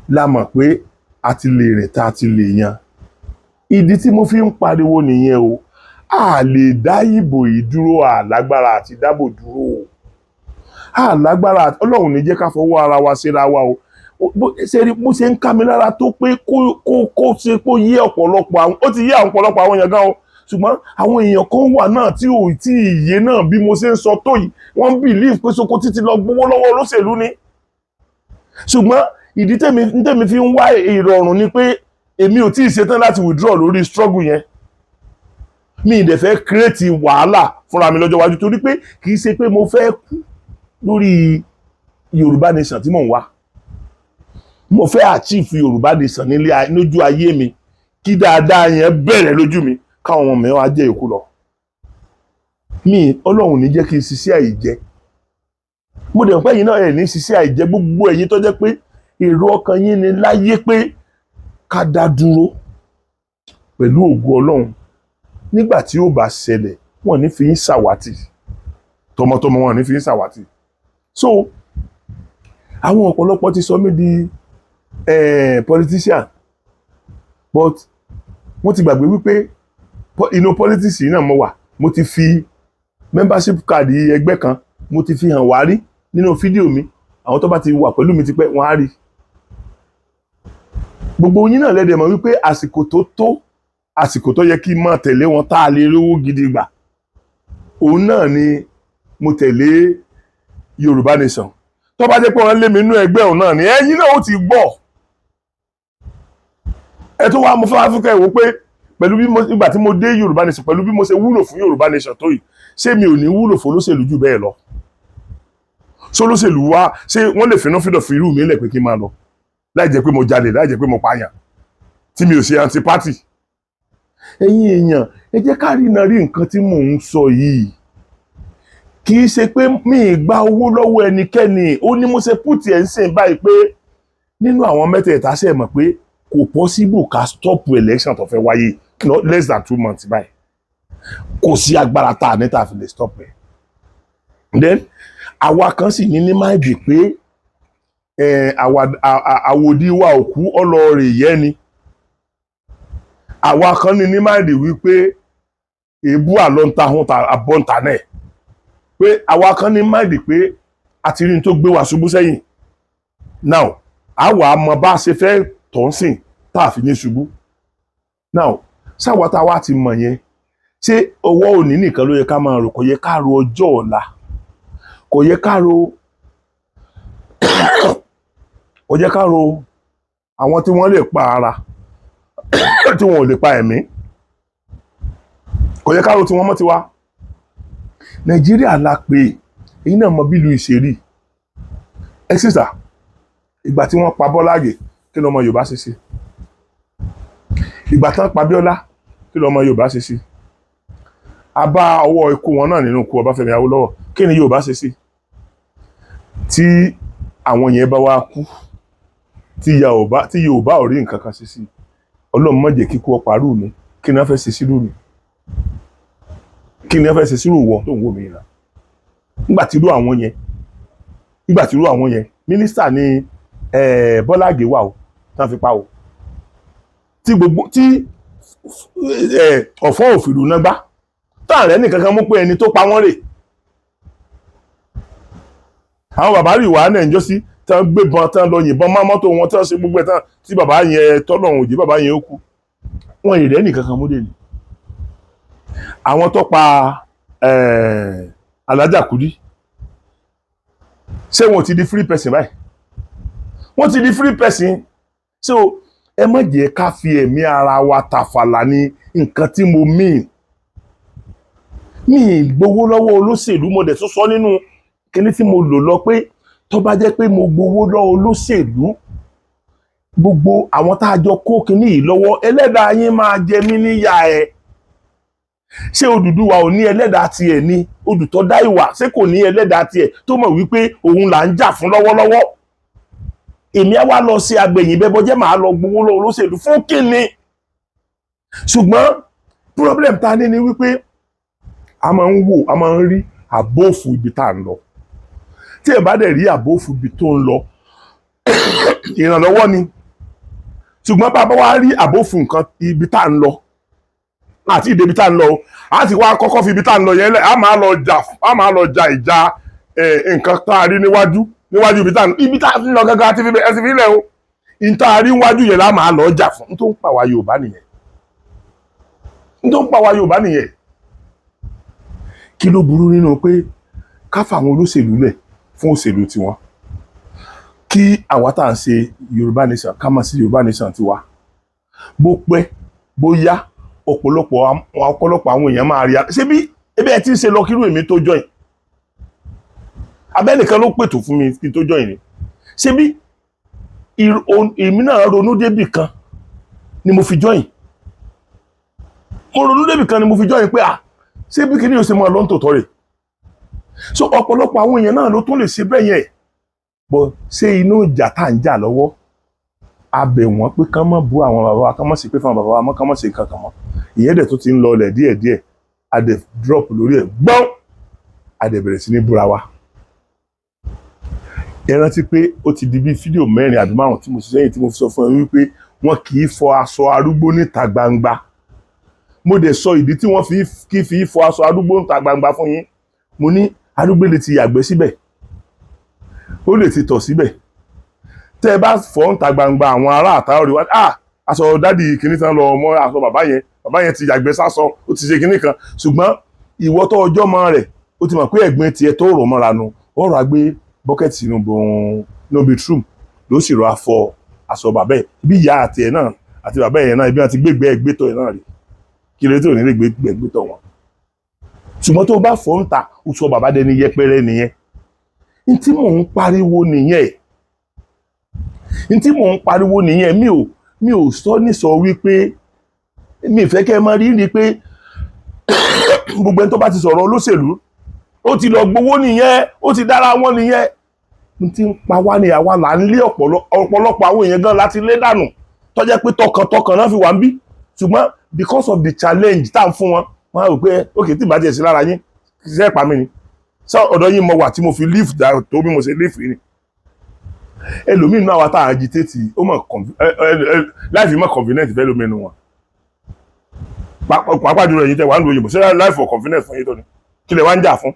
S1: la mọ̀ pé a ti lè rìn tá a ti lè yan, ìdí tí mo fi ń pariwo nìyẹn o. A lè dá ìbò yìí dúró, àlágbára àti dábò dúró o, àlágbára. Ọlọ́run ní jẹ́ ká fọwọ́ ara wa síra wa o. Ṣe rí bó ṣe ń ká mi lára tó pé kó ṣe kó yé ọ̀pọ̀lọpọ̀ àwọn, ó ti yé àwọn ọ̀pọ̀lọpọ̀ àwọn èèyàn gan o, ṣùgbọ́n àwọn èèyàn kan wà náà tí ò tí ì yé náà. Bí mo ṣe ń sọ tó yìí, wọ́n ń believe pé Sokoti ti lọ gbowó lọ́wọ́ olóṣèlú ni. Ṣùgbọ́n ìdí tèmi fi ń wá ìrọ̀rùn ni pé èmi ò tí ì ṣetán láti withdraw lórí struggle yẹn. Mi ì dẹ̀ fẹ́ create wàhálà fúnra mi lọ́jọ́ iwájú, torí pé kì í ṣe pé mo fẹ́ kú lórí Yorùbá Nation tí mò ń wá. Mo fẹ́ achieve Yorùbá Nation nílé lójú ayé mi, kí dáadáa yẹn bẹ̀rẹ̀ lójú mi, káwọn ọmọ mi wá jẹ́ ìkú lọ. Mi Ọlọ́run ní jẹ́ kí n ṣiṣẹ́ àìjẹ. Mo dẹ̀ pé ẹ̀yin náà ẹ̀ ní ṣiṣẹ́ àìjẹ. Gbogbo ẹ̀yin tó jẹ́ pé èrò ọkàn yín ni láyé pé ká dá dúró, pẹ̀lú ògo Ọlọ́run, nígbà tí ó bá ṣẹlẹ̀, wọ́n ní fi yín ṣàwátì tọmọtọmọ, wọn ní fi yín ṣàwátì. So àwọn ọ̀pọ̀lọpọ̀ ti sọ mí di politician, but wọ́n ti gbàgbé wípé inú politics yìí náà mo wà. Mo ti fi membership card ẹgbẹ́ kan, mo ti fi hàn wá rí nínú fídíò mi. Àwọn tó bá ti wà pẹ̀lú mi ti pẹ́, wọ́n á rí. Gbogbo yín náà lẹ́dẹ̀ mọ̀ wípé àsìkò tó tó àsìkò tó yẹ kí n máa tẹ̀lé wọn, tá a lè rówó gidi gbà, òun náà ni mo tẹ̀lé Yorùbá Nation. Tó bá jẹ́ pé wọ́n lé mi nínú ẹgbẹ́ òun náà ni, ẹ̀yin náà ó ti gbọ́. Ẹ tó wá mo fẹ́ Áfíríkà ìwò pé pẹ̀lú bí mo, ìgbà tí mo dé Yorùbá Nation, pẹ̀lú bí mo ṣe wúlò fún Yorùbá Nation tó yìí, ṣé mi ò ní wúlò fún olóṣèlú jù bẹ́ẹ̀ lọ? Sólóṣèlú wá, ṣé wọ́n lè finú fídọ̀ fi irú mi lẹ̀ pé kí n máa lọ, láì jẹ́ pé mo jalè, láì jẹ́ pé mo pààyàn, tí mi ò ṣe anti party? Ẹ̀yin èèyàn, ẹ jẹ́ ká rí iná rí nǹkan tí mò ń sọ yìí. Kì í ṣe pé mi ì gba owó lọ́wọ́ ẹnikẹ́ni. Ó ní mo ṣe put ẹ̀ ń sìn báyìí pé nínú àwọn mẹ́tẹ̀ẹ̀ta, ṣe mọ̀ pé kò possible ká stop election tó fẹ́ wáyé no less than 2 months báyìí? Kò sí agbára tá a ní tá a fi lè stop ẹ̀. Then àwa kan sì ní mind pé àwòdì wa òkú ọlọ́ọ̀rẹ̀ yẹ́ ni. Àwa kan ní mind wípé èébú àlọ́ntahun àbọ̀ǹtà náà, pé àwa kan ní mind pé a ti rí ní tó gbé wa ṣubú sẹ́yìn. Now àwa mọ bá a ṣe fẹ́ tọ̀ ń sìn tá a fi ní ṣubú. Now sáwa tá a wá ti mọ̀ yẹn, ṣé ọwọ́ òní nìkan ló yẹ ká máa rò? Kò yẹ ká ro ọjọ́ ọ̀la? Kò yẹ ká ro àwọn tí wọ́n lè pa ara, tí wọn ò lè pa ẹ̀mí? Kò yẹ ká ro tí wọ́n mọ́ tiwa? Nàìjíríà la pè é. Èyí náà mọ bí ìlú ìṣèrí ẹ sísà. Ìgbà tí wọ́n pa Bọ́lá Àgè, kí lọmọ Yorùbá ṣe sí? Ìgbà tán pa Bíọ́lá, kí lọmọ Yorùbá ṣe sí? A bá ọwọ́ ikú wọn náà nínú ikú Ọbáfẹ́mi Awólọ́wọ̀. Kí ni Yorùbá ṣe sí? Tí àwọn yẹn bá wá kú, tí Yorùbá ò rí nǹkan kan ṣe sí, Ọlọ́run má jẹ́ kíkú ọparú mi, kí ni wọ́n fẹ́ ṣe sírú mi? Kí ni wọ́n fẹ́ ṣe sírú wọ tó ń wò mí yìí náà? Nígbà tí irú àwọn yẹn, mínísítà ní Bọ́lá Àgè wà o, tán fi pa o, tí gbogbo tí ọ̀fọ́ òfìlú náà gbá táàrẹ́ nìkan kan mú pé ẹni tó pa wọ́n rè. Àwọn bàbá rí wàá náà ń sí tán gbébọn, tán lọ yìnbọn mọ́ mọ́tò wọn, tán ṣe gbogbo ẹ̀ tán, tí bàbá yẹn tọ́lọ̀ òjì, bàbá yẹn ó kú, wọn ìrẹ́ nìkan kan mú dé ni. Àwọn tó pa Alájà Kúdí, ṣé wọn ti di free person báyìí? Wọ́n ti di free person. So ẹ má jẹ́ ká fi ẹ̀mí ara wa tàfàlà ní nǹkan tí mo mean. Mi ì gbowó lọ́wọ́ olóṣèlú. Mo dẹ̀ tún sọ nínú kíní tí mo lò lọ pé tó bá jẹ́ pé mo gbowó lọ́wọ́ olóṣèlú, gbogbo àwọn tá a jọ kó kíní yìí lọ́wọ́, ẹlẹ́dàá yín máa jẹ mí níyà ẹ̀. Ṣé Odùduwà ò ní ẹlẹ́dàá tiẹ̀ ni? Odù tó dá ìwà, ṣé kò ní ẹlẹ́dàá tiẹ̀ tó mọ̀ wípé òun là ń jà fún lọ́wọ́lọ́wọ́? Èmi á wá lọ sí agbẹ̀yìn bẹ́bọ jẹ́, màá lọ gbowó lọ́wọ́ olóṣèlú fún kíni? Ṣùgbọ́n problem ta ní ni wípé a máa ń wò, a máa ń rí àbófù ibi tá à ń lọ. Tí ẹ bá dẹ̀ rí àbófù ibi tó ń lọ, ìrànlọ́wọ́ ni. Ṣùgbọ́n bá a bá wá rí àbófù nǹkan ibi tá à ń lọ àti ìdèbí tá à ń lọ o, a ti wá kọ́kọ́ fi ibi tá à ń lọ yẹn lẹ̀, a máa lọ jà ìjà nǹkan tá a rí níwájú níwájú ibi tá à ń lọ gángan àti fi ẹ ti fi lẹ̀ o. N tá a rí níwájú yẹn la máa lọ jà fún. N tó ń pa wá Yorùbá nìyẹn. N tó ń pa wá Yorùbá nìyẹn. Kí ló burú nínú pé ká fàwọn olóṣèlú lẹ̀ fún òṣèlú tiwọn, kí àwa tá à ń ṣe Yorùbá Nation ká máa sí Yorùbá Nation tiwa? Bó pẹ́ bóyá, ọ̀pọ̀lọpọ̀ àwọn èèyàn máa rí. Ṣé bí ebi ẹ ti ń ṣe lọ kírú èmi tó join, abẹ́nìkan ló pètò fún mi kí n tó join ni. Ṣé bí Èmi náà ronú débì kan ni mo fi join. Mo ronú débì kan ni mo fi join pé, ah, ṣé bí kíní yóò ṣe máa lọ tòótọ́ rẹ̀? So ọ̀pọ̀lọpọ̀ àwọn èèyàn náà ló tún lè ṣe bẹ́ẹ̀ yẹn bọ́. Ṣé inú ìjà tá à ń jà lọ́wọ́, a bẹ̀ wọ́n pé kán má bú àwọn bàbá wa, kán má ṣe pé fún àwọn bàbá wa mọ́, kán má ṣe nǹkan kan mọ́? Ìyẹn dẹ̀ tó ti ń lọlẹ̀ díẹ̀díẹ̀. A dẹ̀ drop lórí ẹ̀ gbọ́n, a dẹ̀ bẹ̀rẹ̀ sí ní búra wa. Ẹ rántí pé ó ti di bí fídíò mẹ́rin àbí márùn tí mo ṣe sẹ́yìn tí mo fi sọ fún ẹ wípé wọn kì í fọ aṣọ arúgbó níta gbangba. Mo dẹ̀ sọ ìdí tí wọ́n fi kì í fi fọ aṣọ arúgbó níta gbangba fún yín. Mo ní arúgbó lè ti yàgbẹ́ síbẹ̀, ó lè ti tọ̀ síbẹ̀. Tẹ́ ẹ bá fọ̀ níta gbangba, àwọn ará àtàwọn rí wá, "Ah, aṣọ daddy kìíní tán lọ mọ́, aṣọ bàbá yẹn, bàbá yẹn ti yàgbẹ́ sásọ, ó ti ṣe kìíní kan." Ṣùgbọ́n ìwọ tó ọjọ́ mọ́ rẹ̀, ó ti mọ̀ pé ẹ̀gbin tiẹ̀ tó rò mọ́ra nu, ó rà gbé bọ́kẹ́tì sínú bọ̀ọ̀n ní bathroom, ló sì rọ afọ aṣọ bàbá ẹ̀. Bí ìyá àti ẹ̀ náà àti bàbá ẹ̀ náà, ibi wọn ti gbégbé ẹgbẹ́tọ̀ ẹ̀ náà rí, kí ló dé tó ní lè gbé ẹgbẹ́tọ̀ wọn? Ṣùgbọ́n tó bá fọ́ ń ta, ó sọ bàbá dẹni yẹpẹrẹ nìyẹn. N tí mò ń pariwo nìyẹn, n tí mò ń pariwo nìyẹn. Mi ò sọ nísọ wípé mi ì fẹ́ kẹ́ ẹ máa rí rí pé gbogbo ẹni tó bá ti sọ̀rọ̀ olóṣèlú, ó ti lọ gbowó nìyẹn, ó ti dára wọn nìyẹn. N tí ń pa wá ní àwa là ń lé ọ̀pọ̀lọpọ̀ àwọn èèyàn gan láti lé dànù, tó jẹ́ pé tọkàntọkàn náà fi wà ń bí. Ṣùgbọ́n because of the challenge tá à ń fún wọn, wọ́n á rò pé, ok, tí ìbá tiẹ̀ sí lára yín, ṣiṣẹ́ ìpa mi ni sọ ọ̀dọ̀ yín mo wà tí mo fi live tó bí mo ṣe live yìí ni. Ẹlòmíín náà wà tá à agitate, ó mọ̀ life mọ̀ convenient fẹ́ lómi inú wọn, pàápàá jùlọ èyí tẹ wà ń lo òyìnbó. Ṣé life for convenient fún yín tó ni? Kí lè wá ń jà fún?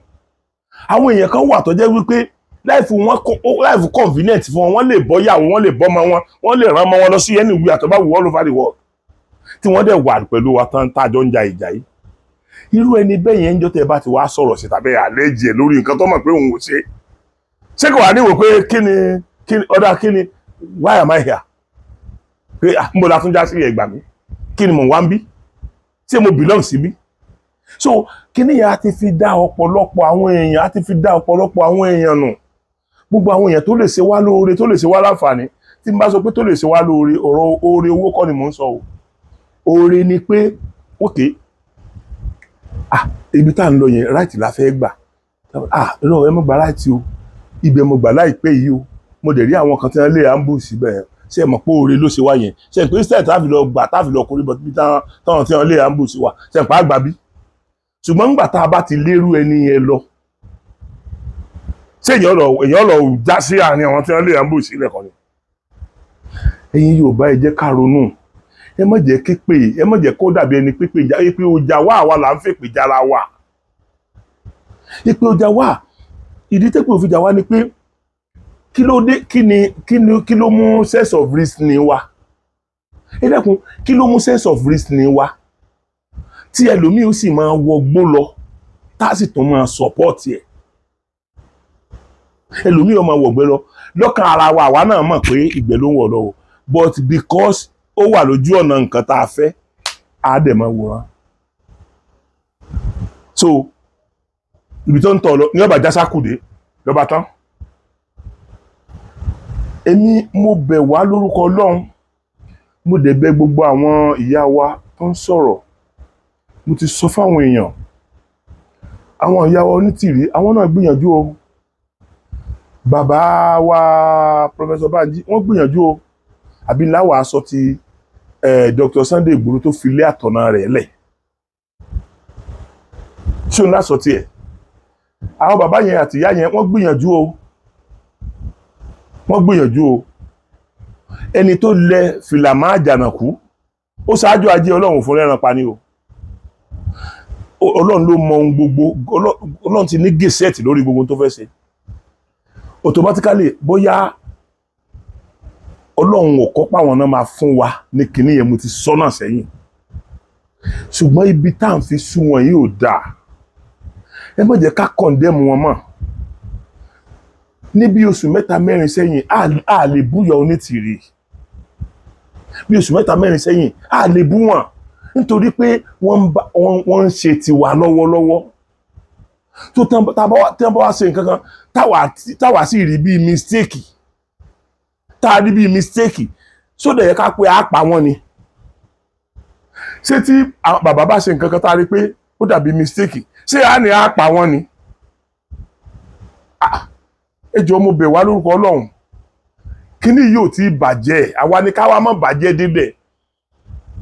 S1: Àwọn èèyàn kan wà tó jẹ́ wípé life wọn, life convenient fún wọn. Wọ́n lè bọ́ yàwó, wọ́n lè bọ́ ọmọ wọn, wọ́n lè rán ọmọ wọn lọ sí anywhere àtọ́ bá wù all over the world, tí wọ́n dẹ̀ wà pẹ̀lú wa tán tájọ́ ń ja ìjà yìí. Irú ẹni bẹ́ẹ̀ yẹn, ń jọ́ tẹ́ bá ti wá sọ̀rọ̀ sí tàbí àlejò ẹ̀ lórí nǹkan tó mọ̀ pé òun ò ṣe, ṣé kò wá níwò pé kí ni ọ̀dà, kí ni, why am I here? Pé, ah, ń bọ̀ la tún já sí, ẹ̀gbà mi, kí ni mò ń wá ń bí? Ṣé mo belong síbí? So kí ni yẹn á ti fi dá ọ̀pọ̀lọpọ̀ àwọn èèyàn, á ti fi dá ọ̀pọ̀lọpọ̀ àwọn èèyàn nù. Gbogbo àwọn èèyàn tó lè ṣe wá lóore, tó lè ṣe wá láǹfààní. Tí n bá sọ pé tó lè ṣe wá lóore, ọ̀rọ̀ oore owó kọ́ ni mò ń sọ o. Oore ni pé, ok, ah, ibi tá à ń lọ yẹn, right la fẹ́ gbà. Ah, irọ́, ẹ mọ̀ gbà right o, ibẹ̀ mo gbà láìpẹ́ yìí o, mo dẹ̀ rí àwọn kan tí wọ́n lé ambush síbẹ̀. Ṣé ẹ mọ̀ pé oore ló ṣe wá yẹn? Ṣé ẹ pé instead tá a fi lọ gbà, tá a fi lọ kórí bọ̀ bí táwọn tí wọ́n lé ambush wà, ṣé ẹ pé àgbà bí? Ṣùgbọ́n nígbà tá a bá ti lérú ẹni yẹn lọ, ṣé èèyàn lọ já sí àárín àwọn tí wọ́n lé ambush sílẹ̀ kan ni? Ẹ̀yin Yorùbá, ẹ jẹ́ ká ronú. Ẹ má jẹ́ képe, ẹ má jẹ́ kó dàbí ẹni pípé ìjà pé ọjà wà. Àwa là ń fèpè jára wa, ìpè ọjà wà. Ìdí tẹ́pẹ́ òfin jà wá ni pé, kí ló dé? Kí ni kí ló mú sense of reasoning wa? Ẹ dẹ́kun, kí ló mú sense of reasoning wa tí ẹlòmíì ó sì máa wọgbó lọ, tá a sì tún máa support ẹ̀? Ẹlòmíì ó máa wọ̀gbẹ́ lọ. Lọ́kàn ara wa, àwa náà mọ̀ pé ìgbẹ́ ló ń wọ̀ lọ o, but because ó wà lójú ọ̀nà nǹkan tá a fẹ́, á dẹ̀ máa wòran. So ibi tó ń tọ̀ lọ ní ọba jásákùdé lọ́ba tán. Èmi mo bẹ̀ wá lórúkọ Ọlọ́run, mo dẹ̀ bẹ̀ gbogbo àwọn ìyá wa tó ń sọ̀rọ̀. Mo ti sọ fáwọn èèyàn, àwọn ìyá wa Onítìrí, àwọn náà gbìyànjú o. Bàbá wa Professor Banji, wọ́n gbìyànjú o. Àbí láwàá sọ ti Dr. Sunday Igboho tó fi lé àtọ̀nà rẹ̀ lẹ̀, ṣé òun lásọ tiẹ̀? Àwọn bàbá yẹn àti ìyá yẹn, wọ́n gbìyànjú o, wọ́n gbìyànjú o. Ẹni tó lẹ fìlà máa jànàkú, ó ṣáájú ajé Ọlọ́run fún lẹ́ran pa ni o. Ọlọ́run ló mọ ohun gbogbo. Ọlọ́run ti ní gẹ̀ẹ́sẹ̀tì lórí gbogbo tó fẹ́ ṣe. Automatically, bóyá Ọlọ́run ò kọ́ páwọn náà máa fún wa ní kinní yẹn, mo ti sọ́nà sẹ́yìn. Ṣùgbọ́n ibi tá à ń fi sú wọn yìí ò dáa. Ẹ má jẹ́ ká condemn wọn mọ́. Ní bí oṣù 3 4 sẹ́yìn, a lè búyọ Onítìrí. Bí oṣù 3 4 sẹ́yìn, a lè bú wọn nítorí pé wọ́n ń ṣe tiwa lọ́wọ́lọ́wọ́. Tó tán, tá bá wá ṣe nǹkan kan táwa sì rí bíi mistake, Tá a rí bíi mistake, sódà yẹ ká pé á pa wọ́n ni? Ṣé tí àwọn bàbá bá ṣe nǹkan kan tá a rí pé ó dàbí mistake, ṣé á ní á pa wọ́n ni? Ah, ẹ jọ̀ọ́, mo bẹ̀ wá lórúkọ Ọlọ́run. Kíní yóò ti bàjẹ́, àwa ni káwa má bàjẹ́ débẹ̀.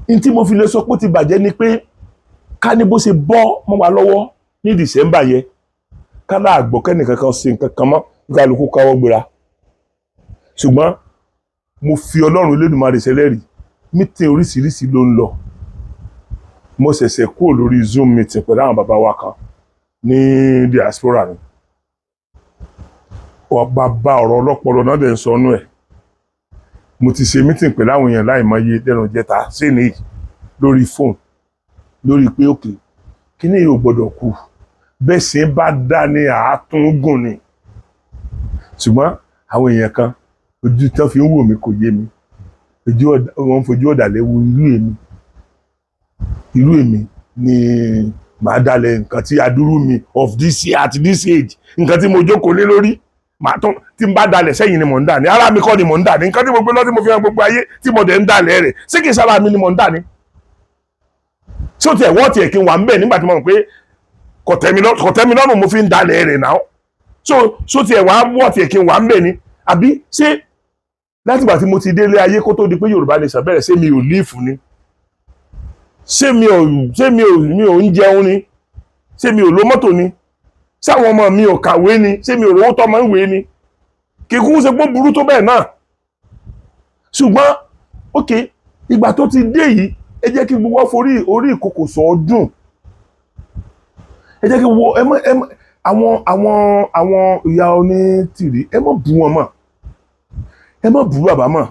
S1: N tí mo fi lè sọ pé ó ti bàjẹ́ ni pé ká ní bó ṣe bọ́ mọ́ wa lọ́wọ́ ní December yẹn, ká láàgbọ́ kẹ́nìkan kan ṣe nǹkan kan mọ́, kálukú káwọ́ gbéra. Ṣùgbọ́n mo fi Ọlọ́run Elédùmarè ṣẹlẹ́rìí, meeting oríṣiríṣi ló ń lọ. Mo ṣẹ̀ṣẹ̀ kúrò lórí Zoom meeting pẹ̀lú àwọn bàbá wa kan ní diaspora ni. Bàbá ọ̀rọ̀ ọlọ́pọlọ náà dẹ̀ ń sọ ọ́nú ẹ̀. Mo ti ṣe meeting pẹ̀lú àwọn èèyàn láìmọye lẹ́nu jẹta sí ní lórí fóònù, lórí pé òkè kíní yóò gbọ́dọ̀ kú, bẹ́ẹ̀ sì bá dá ní àátúngùn ni. Ṣùgbọ́n àwọn èèyàn kan, ojú tán fi ń wò mí kò yé mi. Ojú wọn fojú ọ̀dàlẹ̀ wo irú èmi. Irú èmi ni màá dalẹ̀ nǹkan tí adúrú mi of this year, at this age, nǹkan tí mo jókòó lé lórí, màá tún tí n bá dalẹ̀ sẹ́yìn ni mò ń dà ní ara mi kọ́ ni mò ń dà ní nǹkan tí mo gbé lọ, tí mo fi hàn gbogbo ayé, tí mo dẹ̀ ń dalẹ̀ rẹ̀, ṣé kìí sára mi ni mò ń dà ní? Tí ó tiẹ̀ wọ́ tiẹ̀ kí n wà ń bẹ̀ nígbà tí mo mọ̀ pé kò tẹ́ mi lọ́rùn, mo fi ń dalẹ̀ rẹ̀ náà. So tiẹ̀ wá wọ́ tiẹ̀ kí n wà ń bẹ̀ ni? Àbí ṣé látìgbà tí mo ti délé ayé kó tó di pé Yorùbá Nation bẹ̀rẹ̀, ṣé mi ò live ni? Ṣé mi ò ń jẹun ni? Ṣé mi ò lo mọ́tò ni? Ṣé àwọn ọmọ mi ò kàwé ni? Ṣé mi ò rówó tọ́mọ ìwé ni? Kíkú ṣe pé burú tó bẹ́ẹ̀ náà. Ṣùgbọ́n ok, ìgbà tó ti dé yìí, ẹ jẹ́ kí gbogbo wa forí orí ìkòkò sọ ọdún. Ẹ jẹ́ kí gbogbo ẹ mọ ẹ mọ àwọn ìyá onítìrí, ẹ mọ̀ bú wọn mọ́, ẹ mọ̀ bú bàbá mọ́.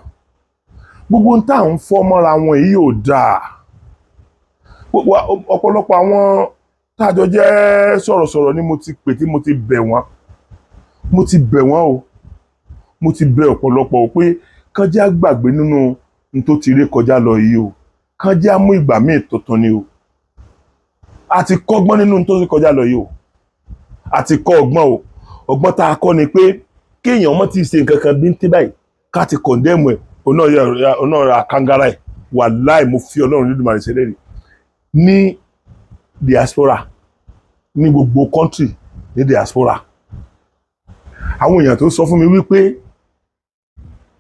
S1: Gbogbo ń tà ń fọ́ mọ́ra wọn èyí ò dáa. Gbogbo ọ̀pọ̀lọpọ̀ àwọn táàjọ jẹ́ sọ̀rọ̀sọ̀rọ̀ ni mo ti pè, tí mo ti bẹ̀ wọ́n. Mo ti bẹ̀ wọ́n o, mo ti bẹ̀ ọ̀pọ̀lọpọ̀ o, pé kán jẹ́ àgbàgbé nínú n tó ti rí kọjá lọ yìí o, kán jẹ́ àmú ìgbà míì tuntun ni o. A ti kọ́gbọ́n nínú n tó ti kọjá lọ yìí o, a ti kọ́ ọgbọ́n o. Ọgbọ́n tá a kọ́ ni pé kéèyàn mọ́ ti ṣe nǹkan kan bí ń tẹ́ báyìí, ká ti condemn ẹ̀, òun náà ra kangara ẹ̀. Wàláì, mo fi Ọlọ́run Olódùmarè ṣẹlẹ́rìí, ní diaspora, ní gbogbo country ní diaspora, àwọn èèyàn tó sọ fún mi wípé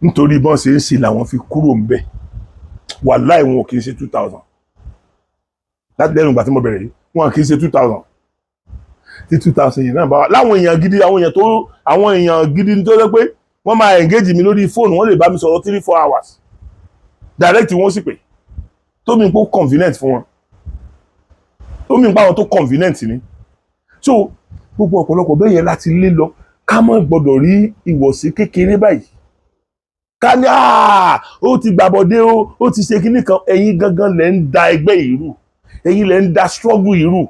S1: nítorí bọ́n ṣe ń ṣe làwọn fi kúrò ń bẹ̀, wàláì, wọn ò kì í ṣe 2,000. Láti lẹ́nu ìgbà tí mo bẹ̀rẹ̀ yìí, wọn kì í ṣe 2,000. Tí 2,000 yìí náà bá wà láwọn èèyàn gidi, àwọn èèyàn gidi tó jẹ́ pé wọ́n máa engage mi lórí fóònù, wọ́n lè bá mi sọ̀rọ̀ 3-4 hours direct, wọ́n sì pè tó mi pé convenient fún wọn, tó mi pa àwọn tó convenient ni. So gbogbo ọ̀pọ̀lọpọ̀ bẹ́ẹ̀ yẹn láti lé lọ, ká má gbọ́dọ̀ rí ìwọ̀sí kékeré báyìí ká ní, "Ah, ó ti gbàbọ̀dé o, ó ti ṣe kinní kan." Ẹ̀yin gangan lẹ̀ ń da ẹgbẹ́ ìrú, ẹ̀yin lẹ̀ ń da struggle ìrú,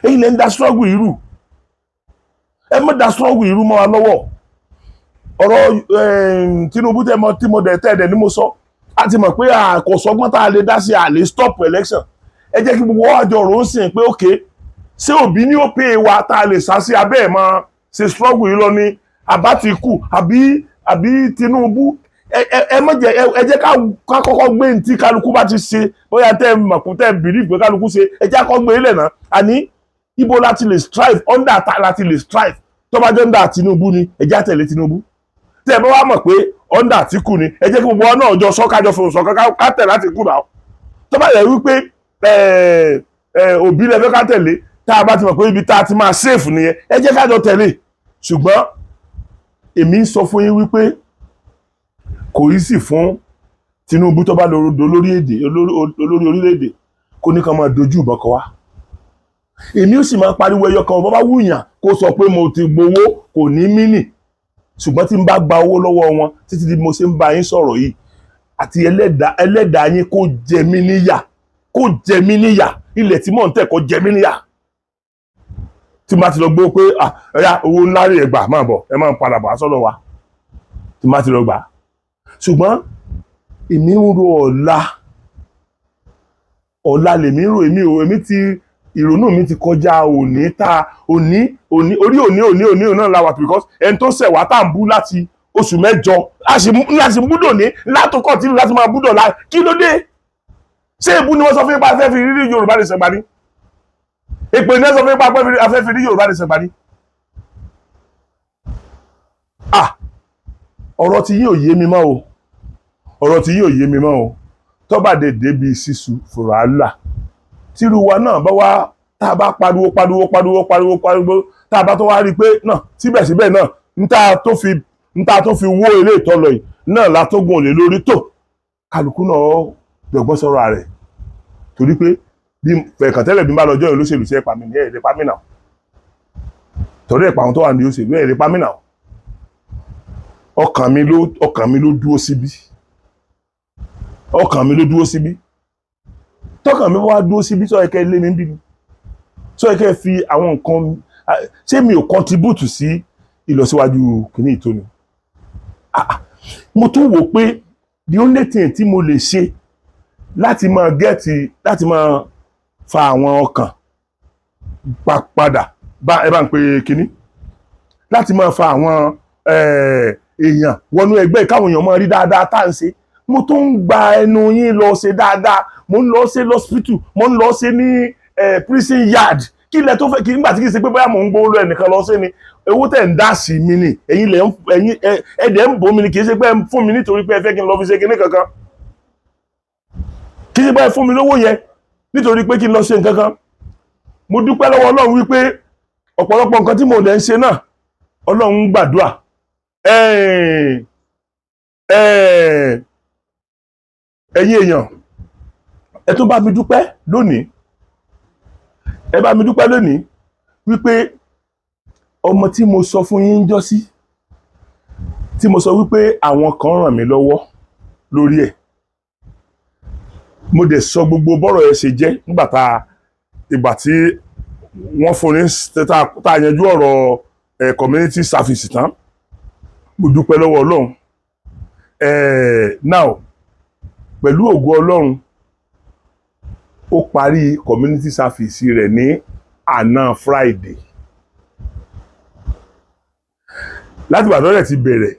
S1: ẹ̀yin lẹ̀ ń da struggle ìrú. Ẹ má da struggle ìrú mọ́ wa lọ́wọ́. Ọ̀rọ̀ Tinubu tẹ́ mọ tí mo dẹ̀ tẹ́ dẹ̀ ni mo sọ, a ti mọ̀ pé kò sọgbọ́n tá a lè dá sí, a lè stop election. Ẹ jẹ́ kí gbogbo wa jọ rò ó sìn pé ok, ṣé Òbí ní ó pè wa tá a lè sá sí abẹ́ ẹ̀ mọ́ ṣe struggle yìí lọ ní àbá ti kù, àbí Tinubu? Ẹ má jẹ́ ẹ jẹ́ ká kọ́kọ́ gbé ní tí kálukú bá ti ṣe, bóyá tẹ́ ẹ mọ̀ kó tẹ́ ẹ believe pé kálukú ṣe, ẹ jẹ́ ká gbé ilẹ̀ náà. Àní ibo láti lè strive, under ta láti lè strive? Tó bá jẹ́ under Tinubu ni, ẹ jẹ́ á tẹ̀lé Tinubu. Tẹ́ ẹ bá wá mọ̀ pé under Àtíkù ni, ẹ jẹ́ kí gbogbo wa náà jọ sọ, kájọ fòrò sọ, ká tẹ̀ láti kú náà. Tó bá yẹ wípé ẹ ẹ Òbí lẹ fẹ́ ká tẹ̀lé, tá a bá ti mọ̀ pé ibi tá a ti máa safe nìyẹn, ẹ jẹ́ ká jọ tẹ̀lé. Ṣùgbọ́n èmi ń sọ fún yín wípé kò í sì fún Tinubu tó bá lọ olórí èdè, olórí orílẹ̀-èdè, kó ní ká máa dojú ìbọn kọ wá. Èmi ó sì máa pariwo ẹyọ kan, bọ́ bá wùyàn kó sọ pé mo ti gbowó, kò ní mínì. Ṣùgbọ́n tí n bá gba owó lọ́wọ́ wọn títí di mo ṣe ń bá yín sọ̀rọ̀ yìí, àti ẹlẹ́dàá ẹlẹ́dàá yín, kó jẹ mí níyà, kó jẹ mí níyà, ilẹ̀ tí mò ń tẹ̀, kó jẹ mí níyà, tí n bá ti lọ gbọ́ pé, "Ah, ẹ̀yà owó ńlá rẹ̀ gbà, máa bọ̀, ẹ máa padà bọ̀ á sọ́dọ̀ wa," tí n bá ti lọ gbà. Ṣùgbọ́n èmi ń ro ọ̀la, ọ̀la lèmi ń rò. Èmi ò, èmi ti ìrònú mi ti kọjá òní tá òní òní orí òní òní òní òní náà la wà, because ẹni tó ṣẹ̀ wá tá à ń bú láti Oṣù 8 láti búdò ní látò continue láti máa búdò lá. Kí ló dé? Ṣé èbú ni wọ́n sọ fún ipa afẹ́ fi rí Yorùbá nation gbà ní? Èpè ní wọ́n sọ fún ipa afẹ́ fi rí Yorùbá nation gbà ní? Ah, ọ̀rọ̀ tí yín ò yé mi mọ́ o, ọ̀rọ̀ tí yín ò yé mi mọ́ o. Tọ́ba dé débi sísun fúrálà, tírú wa náà bá wá, tá a bá pariwo pariwo pariwo pariwo pariwo, tá a bá tó wá rí i pé náà síbẹ̀síbẹ̀ náà n ta tó fi wó ilé ìtọ́lọ yìí náà la tó gùn lé lórí tó, kálukú náà dọ̀gbọ́n sọ̀rọ̀ rẹ̀, torí pé bí fẹ̀kàn tẹ́lẹ̀ bí n bá lọ jọ́ olóṣèlú sí ẹ̀pà mi ní ẹ̀ lè pa mí náà, torí ẹ̀pà àwọn tó wà ní òṣèlú ẹ̀ lè pa mí náà. Ọkàn mi ló dúró síbí, ọkàn mi ló dúró síbí. Tọkàn mi wá dúró síbí, sọ ẹkẹ lé mi bí mi, sọ ẹkẹ fi àwọn nǹkan, ṣé mi ò contribute sí ìlọsíwájú kìíní ìtóni? Mo tún wò pé the only thing tí mo lè ṣe láti máa get, láti máa fa àwọn ọkàn padà bá ẹ bá ń pe kìíní, láti máa fa àwọn èèyàn wọnú ẹgbẹ́, káwọn èèyàn máa rí dáadáa tá à ń ṣe, mo tún ń gba ẹnu yín lọ ṣe dáadáa. Mo ń lọ ṣe lọ́sípítù, mo ń lọ ṣe ní prison yard. Kí ilẹ̀ tó fẹ́ kí nígbà tí kì í ṣe pé bóyá mò ń gbowó lọ ẹnìkan lọ ṣe ni. Owó tẹ̀ ń dá sí mi ni ẹ̀yin lẹ̀ ń ẹ̀yin ẹ̀dẹ̀ ń bò mí ni. Kì í ṣe pé ẹ ń fún mi nítorí pé ẹ fẹ́ kí n lọ fi ṣe kinní kankan. Kì í ṣe pé ẹ fún mi lówó yẹn nítorí pé kí n lọ ṣe nǹkan kan. Mo dúpẹ́ lọ́wọ́ Ọlọ́run wípé ọ̀pọ̀lọpọ̀ nǹkan tí mo dẹ̀ ń ṣe náà, Ọlọ́run ń gbàdúrà. Ẹ̀yin èèyàn, ẹ tún bá mi dúpẹ́ lónìí, ẹ bá mi dúpẹ́ lónìí wípé ọmọ tí mo sọ fún yín jọ́ sí, tí mo sọ wípé àwọn kan ràn mí lọ́wọ́ lórí ẹ̀, mo dẹ̀ sọ gbogbo bọ́rọ̀ ẹ ṣe jẹ́ nígbà tá ìgbà tí wọ́n fún ní tá a yanjú ọ̀rọ̀ community service tán. Mo dúpẹ́ lọ́wọ́ Ọlọ́run. Now, pẹ̀lú ògo Ọlọ́run, ó parí community service rẹ̀ ní àná Friday. Láti ìgbà tó rẹ̀ ti bẹ̀rẹ̀,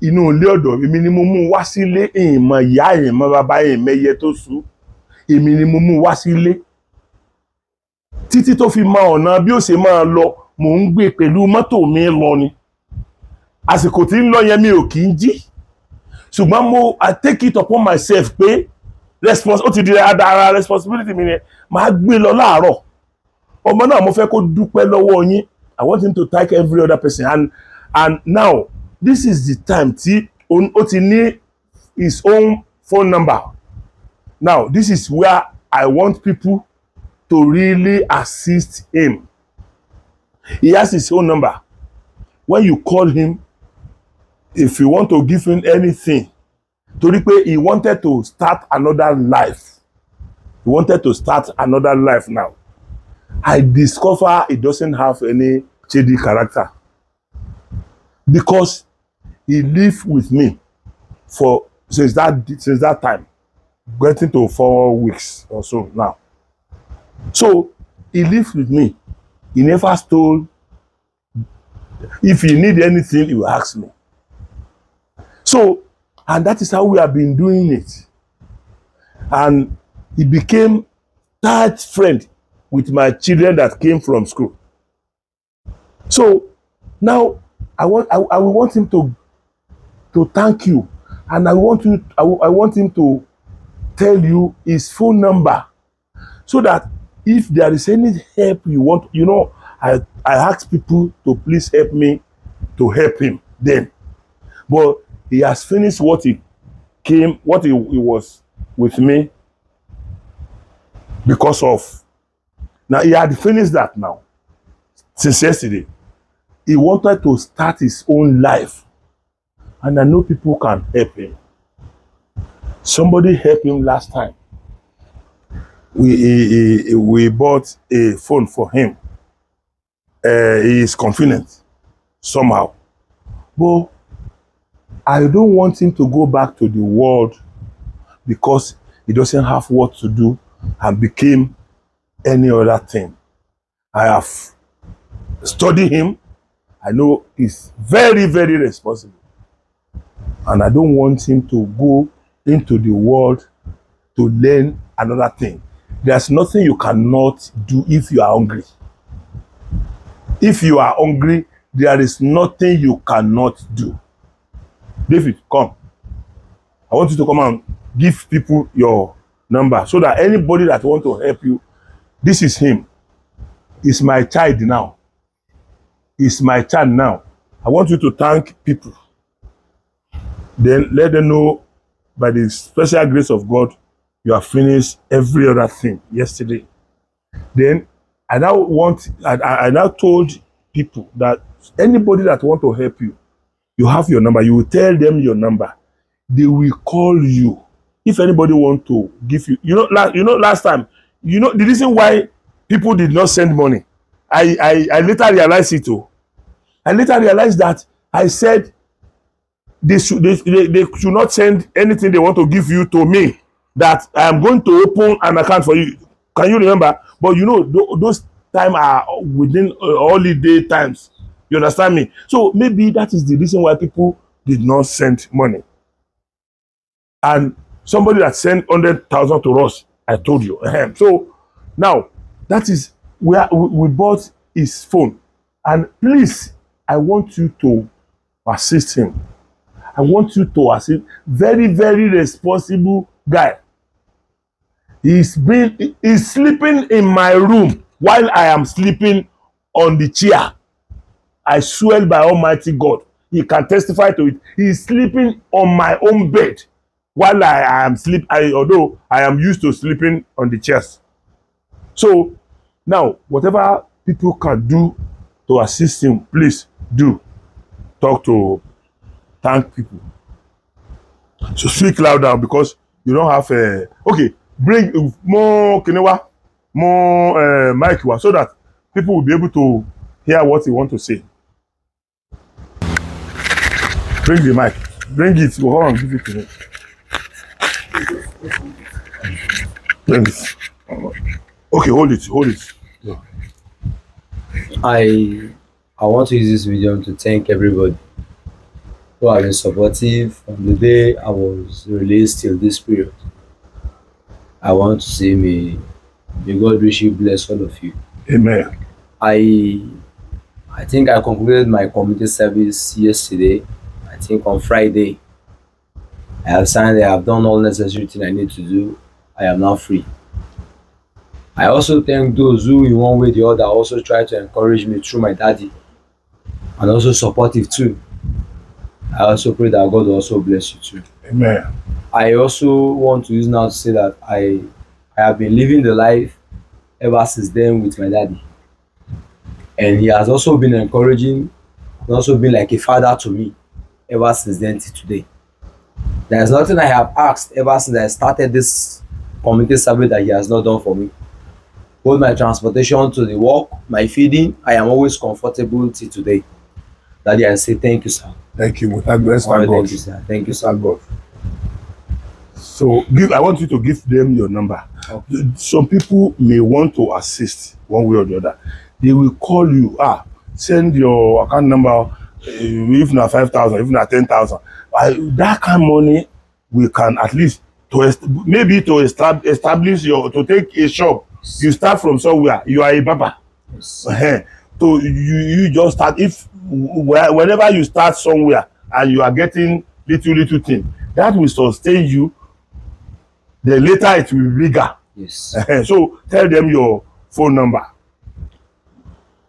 S1: inú ilé ọ̀dọ̀ èmi ni mo mú wá sílé. Ìmọ̀ ìyá, ìmọ̀ bàbá, ìmẹ̀yẹ tó sú, èmi ni mo mú wá sílé títí tó fi mọ ọ̀nà bí ó ṣe máa lọ. Mò ń gbé pẹ̀lú mọ́tò mi lọ ni. Àsìkò tí ń lọ yẹn, mi ò kì í jí, ṣùgbọ́n mo, I take it upon myself pé response ó ti di ara responsibility mi ni, màá gbé lọ láàárọ̀. Ọmọ náà, mo fẹ́ kó dúpẹ́ lọ́wọ́ yín. I want him to thank every other person. And now this is the time tí ó ti ní his own phone number. Now this is where I want people to really assist him. He has his own number. When you call him, if you want to give him anything, torí pé he wanted to start another life, he wanted to start another life. Now I discover he doesn't have any shady character because he lived with me for since that time, getting to 4 weeks or so now. So he lived with me, he never stole. If he need anything, he will ask me. So, and that is how we have been doing it, and he became tight friend with my children that came from school. So now I will want him to thank you, and I want him to tell you his phone number so that if there is any help you want. I ask people to please help me to help him then, but he has finished what he came, what he was with me because of. Now he had finished that. Now, since yesterday, he wanted to start his own life, and I know people can help him. Somebody helped him last time. We bought a phone for him. He is confident somehow, but I don't want him to go back to the world because he doesn't have what to do and became any other thing. I have studied him. I know he's very, very responsible. And I don't want him to go into the world to learn another thing. There's nothing you cannot do if you are hungry. If you are hungry, there is nothing you cannot do. David, come. I want you to come and give people your number so that anybody that want to help you, this is him. He's my child now. He's my child now. I want you to thank people. Then let them know by the special grace of God, you have finished every other thing yesterday. Then I now told people that anybody that want to help you, you have your number. You will tell them your number. They will call you. If anybody want to give you, last time, you know the reason why people did not send money. I later realized it too. I later realized that I said they should not send anything they want to give you to me, that I am going to open an account for you. Can you remember? But you know, those time are within holiday times. You understand me? So maybe that is the reason why people did not send money. And somebody that sent 100,000 to us, I told you. So now, that is where we bought his phone. And please, I want you to assist him. I want you to assist. Very, very responsible guy. He's sleeping in my room while I am sleeping on the chair. I swear by Almighty God, he can testify to it. He's sleeping on my own bed while I am sleep. Although I am used to sleeping on the chairs. So now, whatever people can do to assist him, please do. Talk to, thank people. So speak louder because you don't have a, okay, bring more kinewa, more mic so that people will be able to hear what you want to say. Bring the mic. Bring it. Go on, give it to me. Bring it. Okay, hold it. Hold it. Yeah.
S8: I want to use this video to thank everybody who have been supportive from the day I was released till this period. I want to say may God richly bless all of you.
S1: Amen.
S8: I think I concluded my community service yesterday. I think on Friday. I have signed, I have done all necessary things I need to do. I am now free. I also thank those who in one way or the other also try to encourage me through my daddy and also supportive too. I also pray that God will also bless you too.
S1: Amen.
S8: I also want to use now to say that I have been living the life ever since then with my daddy. And he has also been encouraging and also been like a father to me ever since then till today. There is nothing I have asked ever since I started this community service that he has not done for me. Both my transportation to the work, my feeding, I am always comfortable till today. Daddy, I say thank you, sir.
S1: Thank you. Thank God.
S8: Thank you, sir. Thank you, sir.
S1: Thank God. So I want you to give them your number.
S8: Okay.
S1: Some people may want to assist one way or the other. They will call you. Send your account number, if not 5,000, if not 10,000. That kind of money, we can at least maybe to establish your, to take a shop. You start from somewhere. You are a barber.
S8: Yes.
S1: So you just start. If whenever you start somewhere and you are getting little thing, that will sustain you. Then later it will be bigger.
S8: Yes.
S1: So tell them your phone number.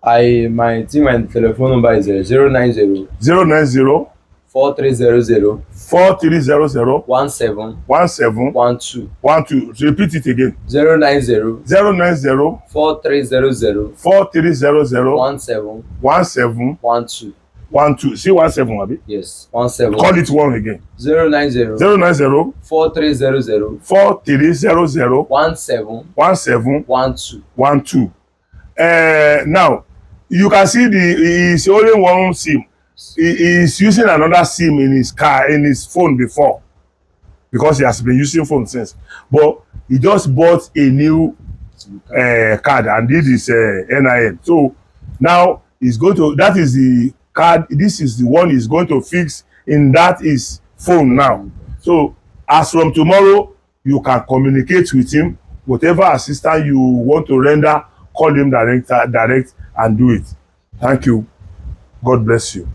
S8: My telephone number is 090
S1: 090
S8: 4300
S1: 4300
S8: 17
S1: 17
S8: 12
S1: 12. Repeat it again.
S8: 090
S1: 090
S8: 4300
S1: 4300
S8: 17
S1: 17
S8: 12.
S1: 12. See 17, Abi?
S8: Yes, 17.
S1: Call it one again.
S8: 090
S1: 090
S8: 4300
S1: 4300
S8: 17
S1: 17
S8: 12.
S1: 12. Now you can see he's only one SIM. He is using another SIM in his car, in his phone before, because he has been using phone since. But he just bought a new card and did his NIN. So now he's going to, that is the card, this is the one he's going to fix in that is phone now. So as from tomorrow, you can communicate with him. Whatever assistance you want to render, call him direct and do it. Thank you. God bless you.